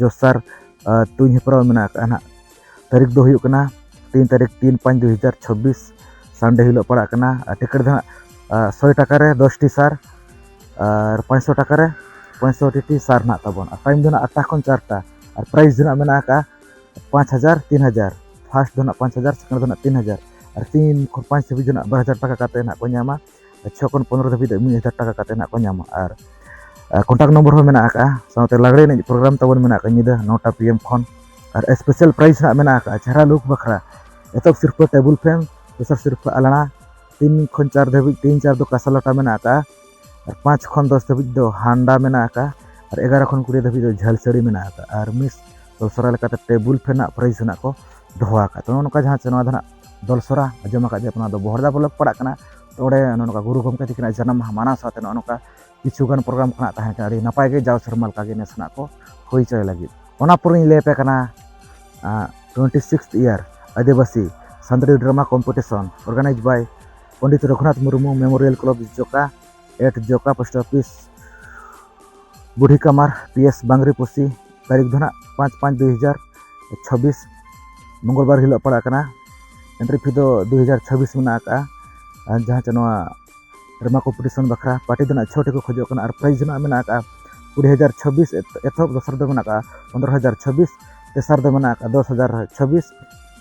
ᱡᱚᱥᱟᱨ ᱟᱨ ᱛᱩᱧ ᱦᱮᱯᱨᱟᱣ ᱢᱮᱱᱟᱜ ᱟᱠᱟᱫ ᱱᱟᱦᱟᱜ᱾ ᱛᱟᱹᱨᱤᱠᱷ ᱫᱚ ᱦᱩᱭᱩᱜ ᱠᱟᱱᱟ ᱛᱤᱱ ᱛᱟᱹᱨᱤᱠᱷ ᱛᱤᱱ ᱯᱟᱸᱪ ᱫᱩ ᱦᱟᱡᱟᱨ ᱪᱷᱚᱵᱵᱤᱥ, ᱥᱟᱱᱰᱮ ᱦᱤᱞᱳᱜ ᱯᱟᱲᱟᱜ ᱠᱟᱱᱟ᱾ ᱟᱨ ᱴᱤᱠᱤᱴ ᱫᱚ ᱦᱟᱸᱜ ᱥᱚᱭ ᱴᱟᱠᱟ ᱨᱮ ᱫᱚᱥ ᱴᱤ ᱥᱟᱨ ᱟᱨ ᱯᱟᱸᱪᱥᱚ ᱴᱟᱠᱟ ᱨᱮ ᱯᱟᱸᱪᱥᱚ ᱴᱤ ᱥᱟᱨ ᱱᱟᱦᱟᱜ ᱛᱟᱵᱚᱱ᱾ ᱟᱨ ᱴᱟᱭᱤᱢ ᱫᱚ ᱦᱟᱸᱜ ᱟᱴᱴᱟ ᱠᱷᱚᱱ ᱪᱟᱨᱴᱟ᱾ ᱟᱨ ᱯᱨᱟᱭᱤᱡᱽ ᱫᱚ ᱦᱟᱸᱜ ᱢᱮᱱᱟᱜ ᱟᱠᱟᱫ ᱯᱟᱸᱪ ᱦᱟᱡᱟᱨ, ᱛᱤᱱ ᱦᱟᱡᱟᱨ᱾ ᱯᱷᱟᱥᱴ ᱫᱚ ᱦᱟᱸᱜ ᱯᱟᱸᱪ ᱦᱟᱡᱟᱨ, ᱥᱮᱠᱮᱱᱰ ᱫᱚ ᱦᱟᱸᱜ ᱛᱤᱱ ᱦᱟᱡᱟᱨ᱾ ᱟᱨ ᱛᱤᱱ ᱠᱷᱚᱱ ᱯᱟᱸᱪ ᱫᱷᱟᱹᱵᱤᱡ ᱫᱚ ᱦᱟᱸᱜ ᱵᱟᱨ ᱦᱟᱡᱟᱨ ᱴᱟᱠᱟ ᱠᱟᱛᱮ ᱦᱟᱸᱜ ᱠᱚ ᱧᱟᱢᱟ᱾ ᱟᱨ ᱪᱷᱚ ᱠᱷᱚᱱ ᱯᱚᱱᱨᱚ ᱫᱷᱟᱹᱵᱤᱡ ᱫᱚ ᱢᱤᱫ ᱦᱟᱡᱟᱨ ᱴᱟᱠᱟ ᱠᱟᱛᱮ ᱦᱟᱸᱜ ᱠᱚ ᱧᱟᱢᱟ᱾ ᱟᱨ ᱠᱚᱱᱴᱟᱠᱴ ᱱᱚᱢᱵᱚᱨ ᱦᱚᱸ ᱢᱮᱱᱟᱜ ᱟᱠᱟᱫᱼᱟ᱾ ᱥᱟᱶᱛᱮ ᱞᱟᱜᱽᱲᱮ ᱮᱱᱮᱡ ᱯᱨᱳᱜᱨᱟᱢ ᱛᱟᱵᱚᱱ ᱢᱮᱱᱟᱜ ᱟᱠᱟᱫ ᱧᱤᱫᱟᱹ ᱱᱚᱴᱟ ᱯᱤ ᱮᱢ ᱠᱷᱚᱱ᱾ ᱟᱨ ᱥᱯᱮᱥᱟᱞ ᱯᱨᱟᱭᱤᱡᱽ ᱦᱟᱸᱜ ᱢᱮᱱᱟᱜ ᱟᱠᱟᱫᱼᱟ ᱪᱮᱦᱨᱟ ᱞᱩᱠ ᱵᱟᱠᱷᱨᱟ᱾ ᱮᱛᱚᱦᱚᱵ ᱥᱤᱨᱯᱟᱹ ᱴᱮᱵᱩᱞ ᱯᱷᱮᱱ, ᱫᱚᱥᱟᱨ ᱥᱤᱨᱯᱟᱹ ᱟᱞᱲᱟ, ᱛᱤᱱ ᱠᱷᱚᱱ ᱪᱟᱨ ᱫᱷᱟᱹᱵᱤᱡ, ᱛᱤᱱ ᱪᱟᱨ ᱫᱚ ᱠᱟᱸᱥᱟ ᱞᱚᱴᱟ ᱢᱮᱱᱟᱜ ᱟᱠᱟᱫᱼᱟ᱾ ᱟᱨ ᱯᱟᱸᱪ ᱠᱷᱚᱱ ᱫᱚᱥ ᱫᱷᱟᱹᱵᱤᱡ ᱫᱚ ᱦᱟᱱᱰᱟ ᱢᱮᱱᱟᱜ ᱟᱠᱟᱫᱼᱟ᱾ ᱟᱨ ᱮᱜᱟᱨᱚ ᱠᱷᱚᱱ ᱠᱩᱲᱤ ᱫᱷᱟᱹᱵᱤᱡ ᱫᱚ ᱡᱷᱟᱹᱞ ᱥᱟᱹᱲᱤ ᱢᱮᱱᱟᱜ ᱟᱠᱟᱫᱼᱟ᱾ ᱟᱨ ᱢᱤᱥ ᱫᱚᱥᱨᱟ ᱞᱮᱠᱟᱛᱮ ᱴᱮᱵᱩᱞ ᱯᱷᱮᱱ ᱨᱮᱱᱟᱜ ᱯᱨᱟᱭᱤᱡᱽ ᱦᱚᱸ ᱱᱟᱜ ᱠᱚ ᱫᱚᱦᱚ ᱟᱠᱟᱫ᱾ ᱛᱚ, ᱱᱚᱜᱼᱚ ᱱᱚᱝᱠᱟ ᱡᱟᱦᱟᱸ ᱪᱮ ᱱᱚᱣᱟ ᱫᱚ ᱱᱟᱜ ᱫᱚᱞᱥᱚᱨᱟ, ᱟᱸᱡᱚᱢ ᱟᱠᱟᱫ ᱜᱮᱭᱟ ᱯᱮ, ᱱᱚᱣᱟ ᱫᱚ ᱵᱚᱦᱚᱲᱫᱟ ᱵᱞᱚᱠ ᱯᱟᱲᱟᱜ ᱠᱟᱱᱟ᱾ ᱛᱚ, ᱚᱸᱰᱮ ᱱᱚᱜᱼᱚ ᱱᱚᱝᱠᱟ ᱜᱩᱨᱩ ᱜᱚᱢᱠᱮ ᱛᱤᱠᱤᱱᱟᱜ ᱡᱟᱱᱟᱢ ᱢᱟᱦᱟ ᱢᱟᱱᱟᱣ ᱥᱟᱶᱛᱮ ᱱᱚᱜᱼᱚ ᱱᱚᱝᱠᱟ ᱠᱤᱪᱷᱩ ᱜᱟᱱ ᱯᱨᱳᱜᱨᱟᱢ ᱠᱷᱚᱱᱟᱜ ᱛᱟᱦᱮᱸ ᱠᱟᱱᱟ᱾ ᱟᱹᱰᱤ ᱱᱟᱯᱟᱭ ᱜᱮ ᱡᱟᱣ ᱥᱮᱨᱢᱟ ᱞᱮᱠᱟ ᱜᱮ ᱱᱮᱥ ᱱᱟᱜ ᱠᱚ ᱦᱩᱭ ᱦᱚᱪᱚᱭ ᱞᱟᱹᱜᱤᱫ᱾ ᱚᱱᱟ ᱯᱚᱨᱮᱧ ᱞᱟᱹᱭ ᱟᱯᱮ ᱠᱟᱱᱟ twenty sixth year Adivasi Santali drama competition, organized by Pandit Raghunath Murmu memorial club Joka, at Joka post office, Burhi Kamar, P S ᱵᱟᱝᱨᱤᱯᱚᱥᱤ᱾ ᱛᱟᱹᱨᱤᱠᱷ ᱫᱚ ᱱᱟᱜ ᱯᱟᱸᱪ ᱯᱟᱸᱪ ᱫᱩ ᱦᱟᱡᱟᱨ ᱪᱷᱟᱵᱵᱤᱥ, ᱢᱚᱝᱜᱚᱞᱵᱟᱨ ᱦᱤᱞᱳᱜ ᱯᱟᱲᱟᱜ ᱠᱟᱱᱟ᱾ ᱮᱱᱴᱨᱤ ᱯᱷᱤ ᱫᱚ ᱫᱩ ᱦᱟᱡᱟᱨ ᱪᱷᱟᱵᱵᱤᱥ ᱢᱮᱱᱟᱜ ᱟᱠᱟᱫᱼᱟ᱾ ᱟᱨ ᱡᱟᱦᱟᱸ ᱪᱮ ᱱᱚᱣᱟ ᱰᱨᱟᱢᱟ ᱠᱚᱢᱯᱤᱴᱤᱥᱚᱱ ᱵᱟᱠᱷᱨᱟ ᱯᱟᱨᱴᱤ ᱫᱚ ᱱᱟᱜ ᱪᱷᱚ ᱴᱤ ᱠᱚ ᱠᱷᱚᱡᱚᱜ ᱠᱟᱱᱟ᱾ ᱟᱨ ᱯᱨᱟᱭᱤᱡᱽ ᱫᱚ ᱱᱟᱜ ᱢᱮᱱᱟᱜ ᱟᱠᱟᱫᱼᱟ ᱠᱩᱲᱤ ᱦᱟᱡᱟᱨ ᱪᱷᱟᱵᱵᱤᱥ ᱮᱛ-, ᱮᱛᱚᱦᱚᱵ, ᱫᱚᱥᱟᱨ ᱫᱚ ᱢᱮᱱᱟᱜ ᱟᱠᱟᱫᱼᱟ ᱯᱚᱱᱨᱚ ᱦᱟᱡᱟᱨ ᱪᱷᱟᱵᱵᱤᱥ, ᱛᱮᱥᱟᱨ ᱫᱚ ᱢᱮᱱᱟᱜ ᱟᱠᱟᱫᱼᱟ ᱫᱚᱥ ᱦᱟᱡᱟᱨ ᱪᱷᱟᱵᱵᱤᱥ,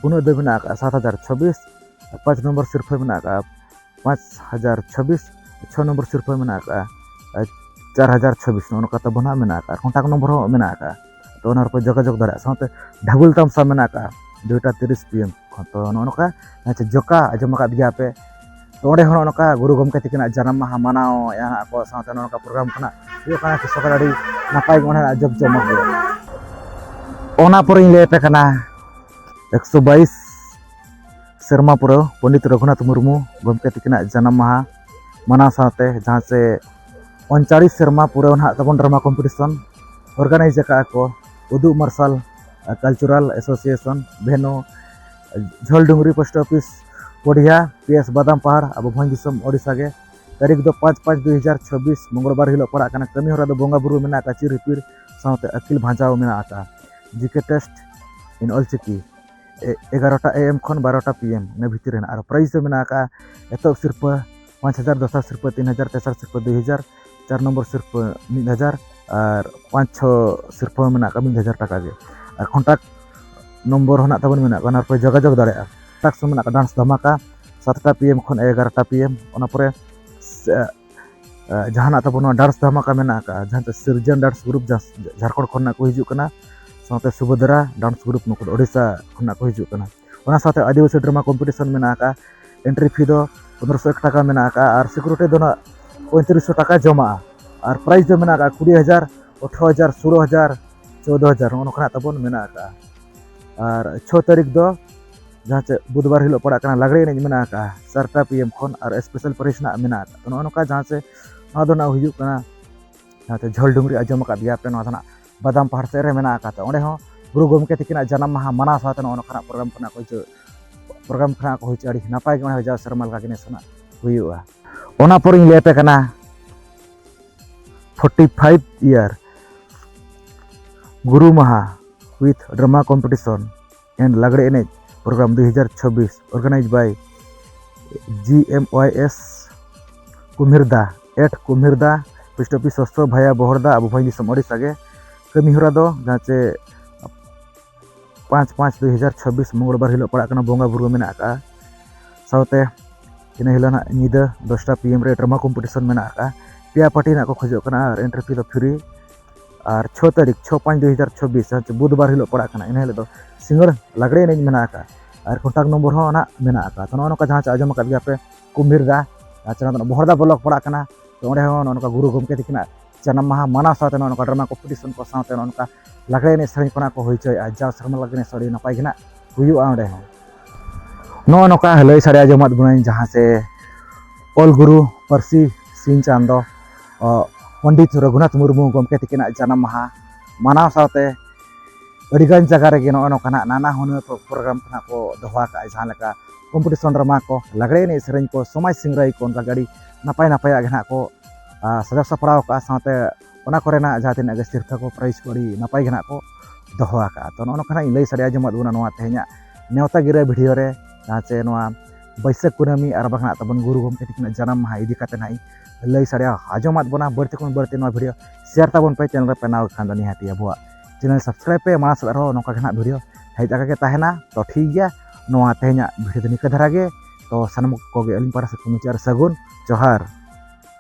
ᱯᱩᱱᱟᱹᱜ ᱫᱚ ᱢᱮᱱᱟᱜ ᱟᱠᱟᱫᱼᱟ ᱥᱟᱛ ᱦᱟᱡᱟᱨ ᱪᱷᱟᱵᱵᱤᱥ, ᱟᱨ ᱯᱟᱸᱪ ᱱᱚᱢᱵᱚᱨ ᱥᱤᱨᱯᱷᱟᱹ ᱢᱮᱱᱟᱜ ᱟᱠᱟᱫᱼᱟ ᱯᱟᱸᱪ ᱦᱟᱡᱟᱨ ᱪᱷᱟᱵᱵᱤᱥ, ᱪᱷᱚ ᱱᱚᱢᱵᱚᱨ ᱥᱤᱨᱯᱷᱟᱹ ᱢᱮᱱᱟᱜ ᱟᱠᱟᱫᱼᱟ ᱟᱨ ᱪᱟᱨ ᱦᱟᱡᱟᱨ ᱪᱷᱟᱵᱵᱤᱥ᱾ ᱱᱚᱜᱼᱚ ᱱᱚᱝᱠᱟ ᱛᱟᱵᱚ ᱱᱟᱜ ᱢᱮᱱᱟᱜ ᱟᱠᱟᱫᱼᱟ᱾ ᱠᱚᱱᱴᱟᱠᱴ ᱱᱚᱢᱵᱚᱨ ᱦᱚᱸ ᱢᱮᱱᱟᱜ ᱟᱠᱟᱫᱼᱟ᱾ ᱛᱚ ᱚᱱᱟ ᱨᱮᱯᱮ ᱡᱳᱜᱟᱡᱳᱜᱽ ᱫᱟᱲᱮᱭᱟᱜᱼᱟ᱾ ᱥᱟᱶᱛᱮ ᱰᱷᱟᱵᱩᱞ ᱛᱟᱢᱥᱟ ᱢᱮᱱᱟᱜ ᱟᱠᱟᱫᱼᱟ ᱫᱩᱭᱴᱟ ᱛᱤᱨᱤᱥ ᱯᱤ ᱮᱢ ᱠᱷᱚᱱ᱾ ᱛᱚ ᱱᱚᱜᱼᱚ ᱱᱚᱝᱠᱟ ᱡᱟᱦᱟᱸ ᱪᱮ ᱡᱚᱠᱟ ᱟᱸᱡᱚᱢ ᱟᱠᱟᱫ ᱜᱮᱭᱟ ᱯᱮ, ᱛᱚ ᱚᱸᱰᱮ ᱦᱚᱸ ᱱᱚᱜᱼᱚ ᱱᱚᱝᱠᱟ ᱜᱩᱨᱩ ᱜᱚᱢᱠᱮ ᱛᱤᱠᱤᱱᱟᱜ ᱡᱟᱱᱟᱢ ᱢᱟᱦᱟ ᱢᱟᱱᱟᱣ ᱮᱫᱼᱟ ᱦᱟᱸᱜ ᱠᱚ, ᱥᱟᱶᱛᱮ ᱱᱚᱜᱼᱚ ᱱᱚᱝᱠᱟ ᱯᱨᱳᱜᱨᱟᱢ ᱠᱷᱚᱱᱟᱜ ᱦᱩᱭᱩᱜ ᱠᱟᱱᱟ ᱠᱤ ᱥᱚᱠᱟᱞ ᱟᱹᱰᱤ ᱱᱟᱯᱟᱭ ᱜᱮ ᱚᱸᱰᱮ ᱡᱚᱢ ᱡᱚᱢᱚᱠ ᱜᱮ᱾ ᱚᱱᱟ ᱯᱚᱨᱮᱧ ᱞᱟᱹᱭ ᱟᱯᱮ ᱠᱟᱱᱟ ᱮᱠᱥᱚ ᱵᱟᱭᱤᱥ ᱥᱮᱨᱢᱟ ᱯᱩᱨᱟᱹᱣ ᱯᱚᱱᱰᱤᱛ ᱨᱚᱜᱷᱩᱱᱟᱛᱷ ᱢᱩᱨᱢᱩ ᱜᱚᱢᱠᱮ ᱛᱤᱠᱤᱱᱟᱜ ᱡᱟᱱᱟᱢ ᱢᱟᱦᱟ ᱢᱟᱱᱟᱣ ᱥᱟᱶᱛᱮ ᱡᱟᱦᱟᱸ ᱪᱮ ᱩᱱᱪᱟᱲᱤᱥ ᱥᱮᱨᱢᱟ ᱯᱩᱨᱟᱹᱣ ᱱᱟᱦᱟᱜ ᱛᱟᱵᱚᱱ ᱰᱨᱟᱢᱟ ᱠᱚᱢᱯᱤᱴᱤᱥᱚᱱ ᱚᱨᱜᱟᱱᱟᱭᱤᱡᱽ ᱟᱠᱟᱫᱼᱟ ᱠᱚ ᱩᱫᱩᱜ Marsal cultural association, Bhenu Jholdungri post office Podiha, P S Badam Pahar, ᱟᱵᱚ ᱵᱷᱚᱸᱡᱽ ᱫᱤᱥᱚᱢ ᱳᱰᱤᱥᱟ ᱜᱮ᱾ ᱛᱟᱹᱨᱤᱠᱷ ᱫᱚ ᱯᱟᱸᱪ ᱯᱟᱸᱪ ᱫᱩᱭ ᱦᱟᱡᱟᱨ ᱪᱷᱚᱵᱵᱤᱥ ᱢᱚᱝᱜᱚᱞᱵᱟᱨ ᱦᱤᱞᱳᱜ ᱯᱟᱲᱟᱜ ᱠᱟᱱᱟ᱾ ᱠᱟᱹᱢᱤ ᱦᱚᱨᱟ ᱫᱚ ᱵᱚᱸᱜᱟ ᱵᱩᱨᱩ ᱢᱮᱱᱟᱜ ᱟᱠᱟᱫᱼᱟ, ᱪᱤᱨ ᱦᱤᱯᱤᱲ ᱥᱟᱶᱛᱮ ᱟᱹᱠᱤᱞ ᱵᱷᱟᱸᱡᱟᱣ ᱢᱮᱱᱟᱜ ᱟᱠᱟᱫᱼᱟ᱾ ᱡᱤ ᱠᱮ ᱴᱮᱥᱴ ᱤᱱ ᱚᱞᱪᱤᱠᱤ ᱮ-, ᱮᱜᱟᱨᱚᱴᱟ ᱮ ᱮᱢ ᱠᱷᱚᱱ ᱵᱟᱨᱚᱴᱟ ᱯᱤ ᱮᱢ ᱤᱱᱟᱹ ᱵᱷᱤᱛᱤᱨ ᱨᱮ ᱱᱟᱜ᱾ ᱟᱨ ᱯᱨᱟᱭᱤᱡᱽ ᱫᱚ ᱢᱮᱱᱟᱜ ᱟᱠᱟᱫᱼᱟ ᱮᱛᱚᱦᱚᱵ ᱥᱤᱨᱯᱟᱹ ᱯᱟᱸᱪ ᱦᱟᱡᱟᱨ, ᱫᱚᱥᱟᱨ ᱥᱤᱨᱯᱟᱹ ᱛᱤᱱ ᱦᱟᱡᱟᱨ, ᱛᱮᱥᱟᱨ ᱥᱤᱨᱯᱟᱹ ᱫᱩᱭ ᱦᱟᱡᱟᱨ, ᱪᱟᱨ ᱱᱚᱢᱵᱚᱨ ᱥᱤᱨᱯᱟᱹ ᱢᱤᱫ ᱦᱟᱡᱟᱨ ᱟᱨ ᱯᱟᱸᱪ ᱪᱷᱚ ᱥᱤᱨᱯᱟᱹ ᱢᱮᱱᱟᱜ ᱟᱠᱟᱫᱼᱟ ᱢᱤᱫ ᱦᱟᱡᱟᱨ ᱴᱟᱠᱟ ᱜᱮ᱾ ᱟᱨ ᱠᱚᱱᱴᱟᱠᱴ ᱱᱚᱢᱵᱚᱨ ᱦᱚᱸ ᱱᱟᱜ ᱛᱟᱵᱚᱱ ᱢᱮᱱᱟᱜ ᱟᱠᱟᱫᱼᱟ, ᱚᱱᱟ ᱨᱮᱯᱮ ᱡᱳᱜᱟᱡᱳᱜᱽ ᱫᱟᱲᱮᱭᱟᱜᱼᱟ᱾ ᱠᱚᱱᱴᱟᱠᱴ ᱢᱮᱱᱟᱜ ᱟᱠᱟᱫᱼᱟ ᱰᱟᱱᱥ ᱫᱷᱟᱢᱟᱠᱟ ᱥᱟᱛᱴᱟ ᱯᱤ ᱮᱢ ᱠᱷᱚᱱ ᱮᱜᱟᱨᱚᱴᱟ ᱯᱤ ᱮᱢ᱾ ᱚᱱᱟ ᱯᱚᱨᱮ ᱥᱮ, ᱮ, ᱡᱟᱦᱟᱱᱟᱜ ᱛᱟᱵᱚ ᱱᱚᱣᱟ ᱰᱟᱱᱥ ᱫᱷᱟᱢᱟᱠᱟ ᱢᱮᱱᱟᱜ ᱟᱠᱟᱫᱼᱟ, ᱡᱟᱦᱟᱸ ᱫᱚ ᱥᱤᱨᱡᱚᱱ ᱰᱟᱱᱥ ᱜᱨᱩᱯ ᱡᱟᱦᱟᱸ ᱡᱷᱟᱲᱠᱷᱚᱸᱰ ᱠᱷᱚᱱᱟᱜ ᱠᱚ ᱦᱤᱡᱩᱜ ᱠᱟᱱᱟ, ᱥᱟᱶᱛᱮ ᱥᱩᱵᱷᱚᱫᱨᱟ ᱰᱟᱱᱥ ᱜᱨᱩᱯ ᱱᱩᱠᱩ ᱫᱚ ᱳᱰᱤᱥᱟ ᱠᱷᱚᱱᱟᱜ ᱠᱚ ᱦᱤᱡᱩᱜ ᱠᱟᱱᱟ᱾ ᱚᱱᱟ ᱥᱟᱶᱛᱮ ᱟᱹᱫᱤᱵᱟᱹᱥᱤ ᱰᱨᱟᱢᱟ ᱠᱚᱢᱯᱤᱴᱤᱥᱚᱱ ᱢᱮᱱᱟᱜ ᱟᱠᱟᱫᱼᱟ᱾ ᱮᱱᱴᱨᱤ ᱯᱷᱤ ᱫᱚ ᱯᱚᱱᱨᱚᱥᱚ ᱮᱠ ᱴᱟᱠᱟ ᱢᱮᱱᱟᱜ ᱟᱠᱟᱫᱼᱟ ᱟᱨ ᱥᱤᱠᱩᱨᱤᱴᱤ ᱫᱚ ᱱᱟᱜ ᱯᱚᱸᱭᱛᱨᱤᱥᱥᱚ ᱴᱟᱠᱟ ᱡᱚᱢᱟᱜᱼᱟ᱾ ᱟᱨ ᱯᱨᱟᱭᱤᱡᱽ ᱫᱚ ᱢᱮᱱᱟᱜ ᱟᱠᱟᱫᱼᱟ ᱠᱩᱲᱤ ᱦᱟᱡᱟᱨ, ᱟᱴᱷᱨᱚ ᱦᱟᱡᱟᱨ, ᱥᱳᱞᱳ ᱦᱟᱡᱟᱨ, ᱪᱳᱫᱽᱫᱳ ᱦᱟᱡᱟᱨ, ᱱᱚᱜᱼᱚ ᱱᱚᱝᱠᱟᱱᱟᱜ ᱛᱟᱵᱚᱱ ᱢᱮᱱᱟᱜ ᱟᱠᱟᱫᱼᱟ᱾ ᱟᱨ ᱪᱷᱚ ᱛᱟᱹᱨᱤᱠᱷ ᱫᱚ ᱡᱟᱦᱟᱸ ᱪᱮ ᱵᱩᱫᱷᱵᱟᱨ ᱦᱤᱞᱳᱜ ᱯᱟᱲᱟᱜ ᱠᱟᱱᱟ, ᱞᱟᱜᱽᱲᱮ ᱮᱱᱮᱡ ᱢᱮᱱᱟᱜ ᱟᱠᱟᱫᱼᱟ ᱪᱟᱨᱴᱟ ᱯᱤ ᱮᱢ ᱠᱷᱚᱱ ᱟᱨ ᱥᱯᱮᱥᱟᱞ ᱯᱨᱟᱭᱤᱡᱽ ᱨᱮᱱᱟᱜ ᱢᱮᱱᱟᱜ ᱟᱠᱟᱫᱼᱟ᱾ ᱛᱚ ᱱᱚᱜᱼᱚ ᱱᱚᱝᱠᱟ ᱡᱟᱦᱟᱸ ᱪᱮ ᱱᱚᱣᱟ ᱫᱚ ᱱᱟᱜ ᱦᱩᱭᱩᱜ ᱠᱟᱱᱟ ᱡᱟᱦᱟᱸ ᱪᱮ ᱡᱷᱚᱞ ᱰᱩᱝᱨᱤ ᱟᱸᱡᱚᱢ ᱟᱠᱟᱫ ᱜᱮᱭᱟ ᱯᱮ, ᱱᱚᱣᱟ ᱫᱚ ᱱᱟᱜ ᱵᱟᱫᱟᱢ ᱯᱟᱦᱟᱲ ᱥᱮᱫ ᱨᱮ ᱢᱮᱱᱟᱜ ᱟᱠᱟᱫ᱾ ᱛᱚ ᱚᱸᱰᱮ ᱦᱚᱸ ᱜᱩᱨᱩ ᱜᱚᱢᱠᱮ ᱛᱤᱠᱤᱱᱟᱜ ᱡᱟᱱᱟᱢ ᱢᱟᱦᱟ ᱢᱟᱱᱟᱣ ᱥᱟᱶᱛᱮ ᱱᱚᱜᱼᱚ ᱱᱚᱝᱠᱟᱱᱟᱜ ᱯᱨᱳᱜᱨᱟᱢ ᱠᱷᱚᱱᱟᱜ ᱠᱚ ᱦᱤᱡᱩᱜ, ᱯᱨᱳᱜᱨᱟᱢ ᱠᱷᱚᱱᱟᱜ ᱠᱚ ᱦᱤᱡᱩᱜ ᱟᱹᱰᱤ ᱱᱟᱯᱟᱭ ᱜᱮ ᱚᱸᱰᱮ ᱡᱟᱣ ᱥᱮᱨᱢᱟ ᱞᱮᱠᱟ ᱜᱮ ᱱᱮᱥ ᱦᱚᱸ ᱱᱟᱜ ᱦᱩᱭᱩᱜᱼᱟ᱾ ᱚᱱᱟ ᱯᱚᱨᱮᱧ ᱞᱟᱹᱭ ᱟᱯᱮ ᱠᱟᱱᱟ ᱯᱷᱳᱨᱴᱤ ᱯᱷᱟᱭᱤᱵᱷ ᱤᱭᱟᱨ ᱜᱩᱨᱩ ᱢᱟᱦᱟ with drama competition and ᱞᱟᱜᱽᱲᱮ ᱮᱱᱮᱡ ᱯᱨᱳᱜᱨᱟᱢ ᱫᱩᱭ ᱦᱟᱡᱟᱨ ᱪᱷᱚᱵᱵᱤᱥ organized by G M Y S Kumhirda at Kumhirda, post office ᱥᱚᱥᱛᱚ ᱵᱷᱟᱭᱟ ᱵᱚᱦᱚᱲᱫᱟ, ᱟᱵᱚ ᱵᱷᱚᱸᱡᱽ ᱫᱤᱥᱚᱢ ᱳᱰᱤᱥᱟ ᱜᱮ᱾ ᱠᱟᱹᱢᱤ ᱦᱚᱨᱟ ᱫᱚ ᱡᱟᱦᱟᱸ ᱪᱮ ᱯᱟᱸᱪ ᱯᱟᱸᱪ ᱫᱩᱭ ᱦᱟᱡᱟᱨ ᱪᱷᱚᱵᱵᱤᱥ ᱢᱚᱝᱜᱚᱞᱵᱟᱨ ᱦᱤᱞᱳᱜ ᱯᱟᱲᱟᱜ ᱠᱟᱱᱟ, ᱵᱚᱸᱜᱟ ᱵᱩᱨᱩ ᱢᱮᱱᱟᱜ ᱟᱠᱟᱫᱼᱟ᱾ ᱥᱟᱶᱛᱮ ᱤᱱᱟᱹ ᱦᱤᱞᱳᱜ ᱱᱟᱜ ᱧᱤᱫᱟᱹ ᱫᱚᱥᱴᱟ ᱯᱤ ᱮᱢ ᱨᱮ ᱰᱨᱟᱢᱟ ᱠᱚᱢᱯᱤᱴᱤᱥᱚᱱ ᱢᱮᱱᱟᱜ ᱟᱠᱟᱫᱼᱟ᱾ ᱯᱮᱭᱟ ᱯᱟᱨᱴᱤ ᱱᱟᱜ ᱠᱚ ᱠᱷᱚᱡᱚᱜ ᱠᱟᱱᱟ ᱟᱨ ᱮᱱᱴᱨᱤ ᱯᱷᱤ ᱫᱚ ᱯᱷᱨᱤ᱾ ᱟᱨ ᱪᱷᱚ ᱛᱟᱹᱨᱤᱠᱷ, ᱪᱷᱚ ᱯᱟᱸᱪ ᱫᱩ ᱦᱟᱡᱟᱨ ᱪᱷᱚᱵᱵᱤᱥ, ᱡᱟᱦᱟᱸ ᱪᱮ ᱵᱩᱫᱷᱵᱟᱨ ᱦᱤᱞᱳᱜ ᱯᱟᱲᱟᱜ ᱠᱟᱱᱟ, ᱤᱱᱟᱹ ᱦᱤᱞᱳᱜ ᱫᱚ ᱥᱤᱸᱜᱟᱹᱲ ᱞᱟᱜᱽᱲᱮ ᱮᱱᱮᱡ ᱢᱮᱱᱟᱜ ᱟᱠᱟᱫᱼᱟ᱾ ᱟᱨ contact number ᱦᱚᱸ ᱱᱟᱦᱟᱜ ᱢᱮᱱᱟᱜ ᱟᱠᱟᱫᱼᱟ᱾ ᱛᱚ, ᱱᱚᱜᱼᱚ ᱱᱚᱝᱠᱟ ᱡᱟᱦᱟᱸ ᱪᱮ ᱟᱸᱡᱚᱢ ᱟᱠᱟᱫ ᱜᱮᱭᱟ ᱯᱮ, ᱠᱩᱢᱵᱷᱤᱨ ᱫᱟ, ᱟᱨ ᱪᱮ ᱱᱚᱣᱟ ᱫᱚ ᱵᱚᱦᱚᱲᱫᱟ block ᱯᱟᱲᱟᱜ ᱠᱟᱱᱟ᱾ ᱛᱚ, ᱚᱸᱰᱮ ᱦᱚᱸ ᱱᱚᱜᱼᱚ ᱱᱚᱝᱠᱟ ᱜᱩᱨᱩ ᱜᱚᱢᱠᱮ ᱛᱤᱠᱤᱱᱟᱜ ᱡᱟᱱᱟᱢ ᱢᱟᱦᱟ ᱢᱟᱱᱟᱣ ᱥᱟᱶᱛᱮ ᱱᱚᱜᱼᱚ ᱱᱚᱝᱠᱟ drama competition ᱠᱚ ᱥᱟᱶᱛᱮ ᱱᱚᱜᱼᱚ ᱱᱚᱝᱠᱟ ᱞᱟᱜᱽᱲᱮ ᱮᱱᱮᱡ ᱥᱮᱨᱮᱧ ᱠᱚ ᱱᱟᱦᱟᱜ ᱠᱚ ᱦᱩᱭ ᱦᱚᱪᱚᱭᱮᱫᱼᱟ᱾ ᱡᱟᱣ ᱥᱮᱨᱢᱟ ᱞᱮᱠᱟ ᱜᱮ ᱱᱮᱥ ᱦᱚᱸ ᱟᱹᱰᱤ ᱱᱟᱯᱟᱭ ᱜᱮ ᱱᱟᱦᱟᱜ ᱦᱩᱭᱩᱜᱼᱟ ᱚᱸᱰᱮ ᱦᱚᱸ᱾ ᱱᱚᱜᱼᱚ ᱱᱚᱝᱠᱟ ᱞᱟᱹᱭ ᱥᱟᱰᱮ ᱟᱸᱡᱚᱢᱟᱫ ᱵᱚᱱᱟᱹᱧ ᱡᱟᱦᱟᱸ ᱪᱮ ᱚᱞ ᱜᱩᱨᱩ ᱯᱟᱹᱨᱥᱤ ᱥᱤᱧ ᱪᱟᱸᱫᱚ, ᱚ, ᱯᱚᱱᱰᱤᱛ ᱨᱚᱜᱷᱩᱱᱟᱛᱷ ᱢᱩᱨᱢᱩ ᱜᱚᱢᱠᱮ ᱛᱤᱠᱤᱱᱟᱜ ᱡᱟᱱᱟᱢ ᱢᱟᱦᱟ ᱢᱟᱱᱟᱣ ᱥᱟᱶᱛᱮ ᱟᱹᱰᱤᱜᱟᱱ ᱡᱟᱭᱜᱟ ᱨᱮᱜᱮ ᱱᱚᱜᱼᱚ ᱱᱚᱝᱠᱟᱱᱟᱜ ᱱᱟᱱᱟ ᱦᱩᱱᱟᱹᱨ ᱯᱨᱳ-, program ᱠᱚ ᱱᱟᱦᱟᱜ ᱠᱚ ᱫᱚᱦᱚ ᱟᱠᱟᱫᱼᱟ, ᱡᱟᱦᱟᱸ ᱞᱮᱠᱟ competition drama ᱠᱚ, ᱞᱟᱜᱽᱲᱮ ᱮᱱᱮᱡ ᱥᱮᱨᱮᱧ ᱠᱚ, ᱥᱚᱢᱟᱡᱽ ᱥᱤᱝᱨᱟᱹᱭ ᱠᱚ, ᱚᱱᱠᱟ ᱜᱮ ᱟᱹᱰᱤ ᱱᱟᱯᱟᱭ ᱱᱟᱯᱟᱭᱟᱜ ᱜᱮ ᱱᱟᱦᱟᱜ ᱠᱚ, ᱟ, ᱥᱟᱡᱟᱣ ᱥᱟᱯᱲᱟᱣ ᱟᱠᱟᱫᱼᱟ᱾ ᱥᱟᱶᱛᱮ ᱚᱱᱟ ᱠᱚᱨᱮᱱᱟᱜ ᱡᱟᱦᱟᱸ ᱛᱤᱱᱟᱹᱜ ᱜᱮ ᱥᱤᱨᱯᱷᱟᱹ ᱠᱚ, prize ᱠᱚ ᱟᱹᱰᱤ ᱱᱟᱯᱟᱭ ᱜᱮ ᱱᱟᱦᱟᱜ ᱠᱚ ᱫᱚᱦᱚ ᱟᱠᱟᱫᱼᱟ᱾ ᱛᱚ, ᱱᱚᱜᱼᱚ ᱱᱚᱝᱠᱟ ᱱᱟᱦᱟᱜ ᱤᱧ ᱞᱟᱹᱭ ᱥᱟᱰᱮ ᱟᱸᱡᱚᱢᱟᱫ ᱵᱚᱱᱟ ᱱᱚᱣᱟ ᱛᱮᱦᱮᱧᱟᱜ ᱱᱮᱣᱛᱟ ᱜᱤᱨᱟᱹ video ᱨᱮ, ᱡᱟᱦᱟᱸ ᱪᱮ ᱱᱚᱣᱟ ᱵᱟᱹᱭᱥᱟᱹᱠᱷ ᱠᱩᱱᱟᱹᱢᱤ ᱟᱨ ᱵᱟᱝ ᱱᱟᱦᱟᱜ ᱛᱟᱵᱚᱱ ᱜᱩᱨᱩ ᱜᱚᱢᱠᱮ ᱛᱤᱠᱤᱱᱟᱜ ᱡᱟᱱᱟᱢ ᱢᱟᱦᱟ ᱤᱫᱤ ᱠᱟᱛᱮ ᱱᱟᱦᱟᱜ ᱤᱧ ᱞᱟᱹᱭ ᱥᱟᱰᱮ ᱟᱸᱡᱚᱢᱟᱫ ᱵᱚᱱᱟ᱾ ᱵᱟᱹᱲᱛᱤ ᱠᱷᱚᱱ ᱵᱟᱹᱲᱛᱤ ᱱᱚᱣᱟ video share ᱛᱟᱵᱚᱱ ᱯᱮ, channel ᱨᱮ ᱯᱮ ᱱᱟᱣᱟ ᱠᱷᱟᱱ ᱫᱚ ᱱᱤᱦᱟᱹᱛᱤ ᱟᱵᱚᱣᱟᱜ channel subscribe ᱯᱮ᱾ ᱢᱟᱲᱟᱝ ᱥᱮᱫ ᱟᱨᱦᱚᱸ ᱱᱚᱝᱠᱟ ᱜᱮ ᱱᱟᱦᱟᱜ video ᱦᱮᱡ ᱟᱠᱟ ᱜᱮ ᱛᱟᱦᱮᱱᱟ᱾ ᱛᱚ, ᱴᱷᱤᱠ ᱜᱮᱭᱟ, ᱱᱚᱣᱟ ᱛᱮᱦᱮᱧᱟᱜ video ᱫᱚ ᱱᱤᱝᱠᱟᱹ ᱫᱷᱟᱨᱟ ᱜᱮ᱾ ᱛᱚ, ᱥᱟᱱᱟᱢ ᱠᱚᱜᱮ ᱟᱹᱞᱤᱧ ᱯᱟᱦᱴᱟ ᱥᱮᱫ ᱠᱷᱚᱱ ᱢᱩᱪᱟᱹᱫ ᱨᱮ ᱥᱟᱹᱜᱩᱱ ᱡᱚᱦᱟᱨ᱾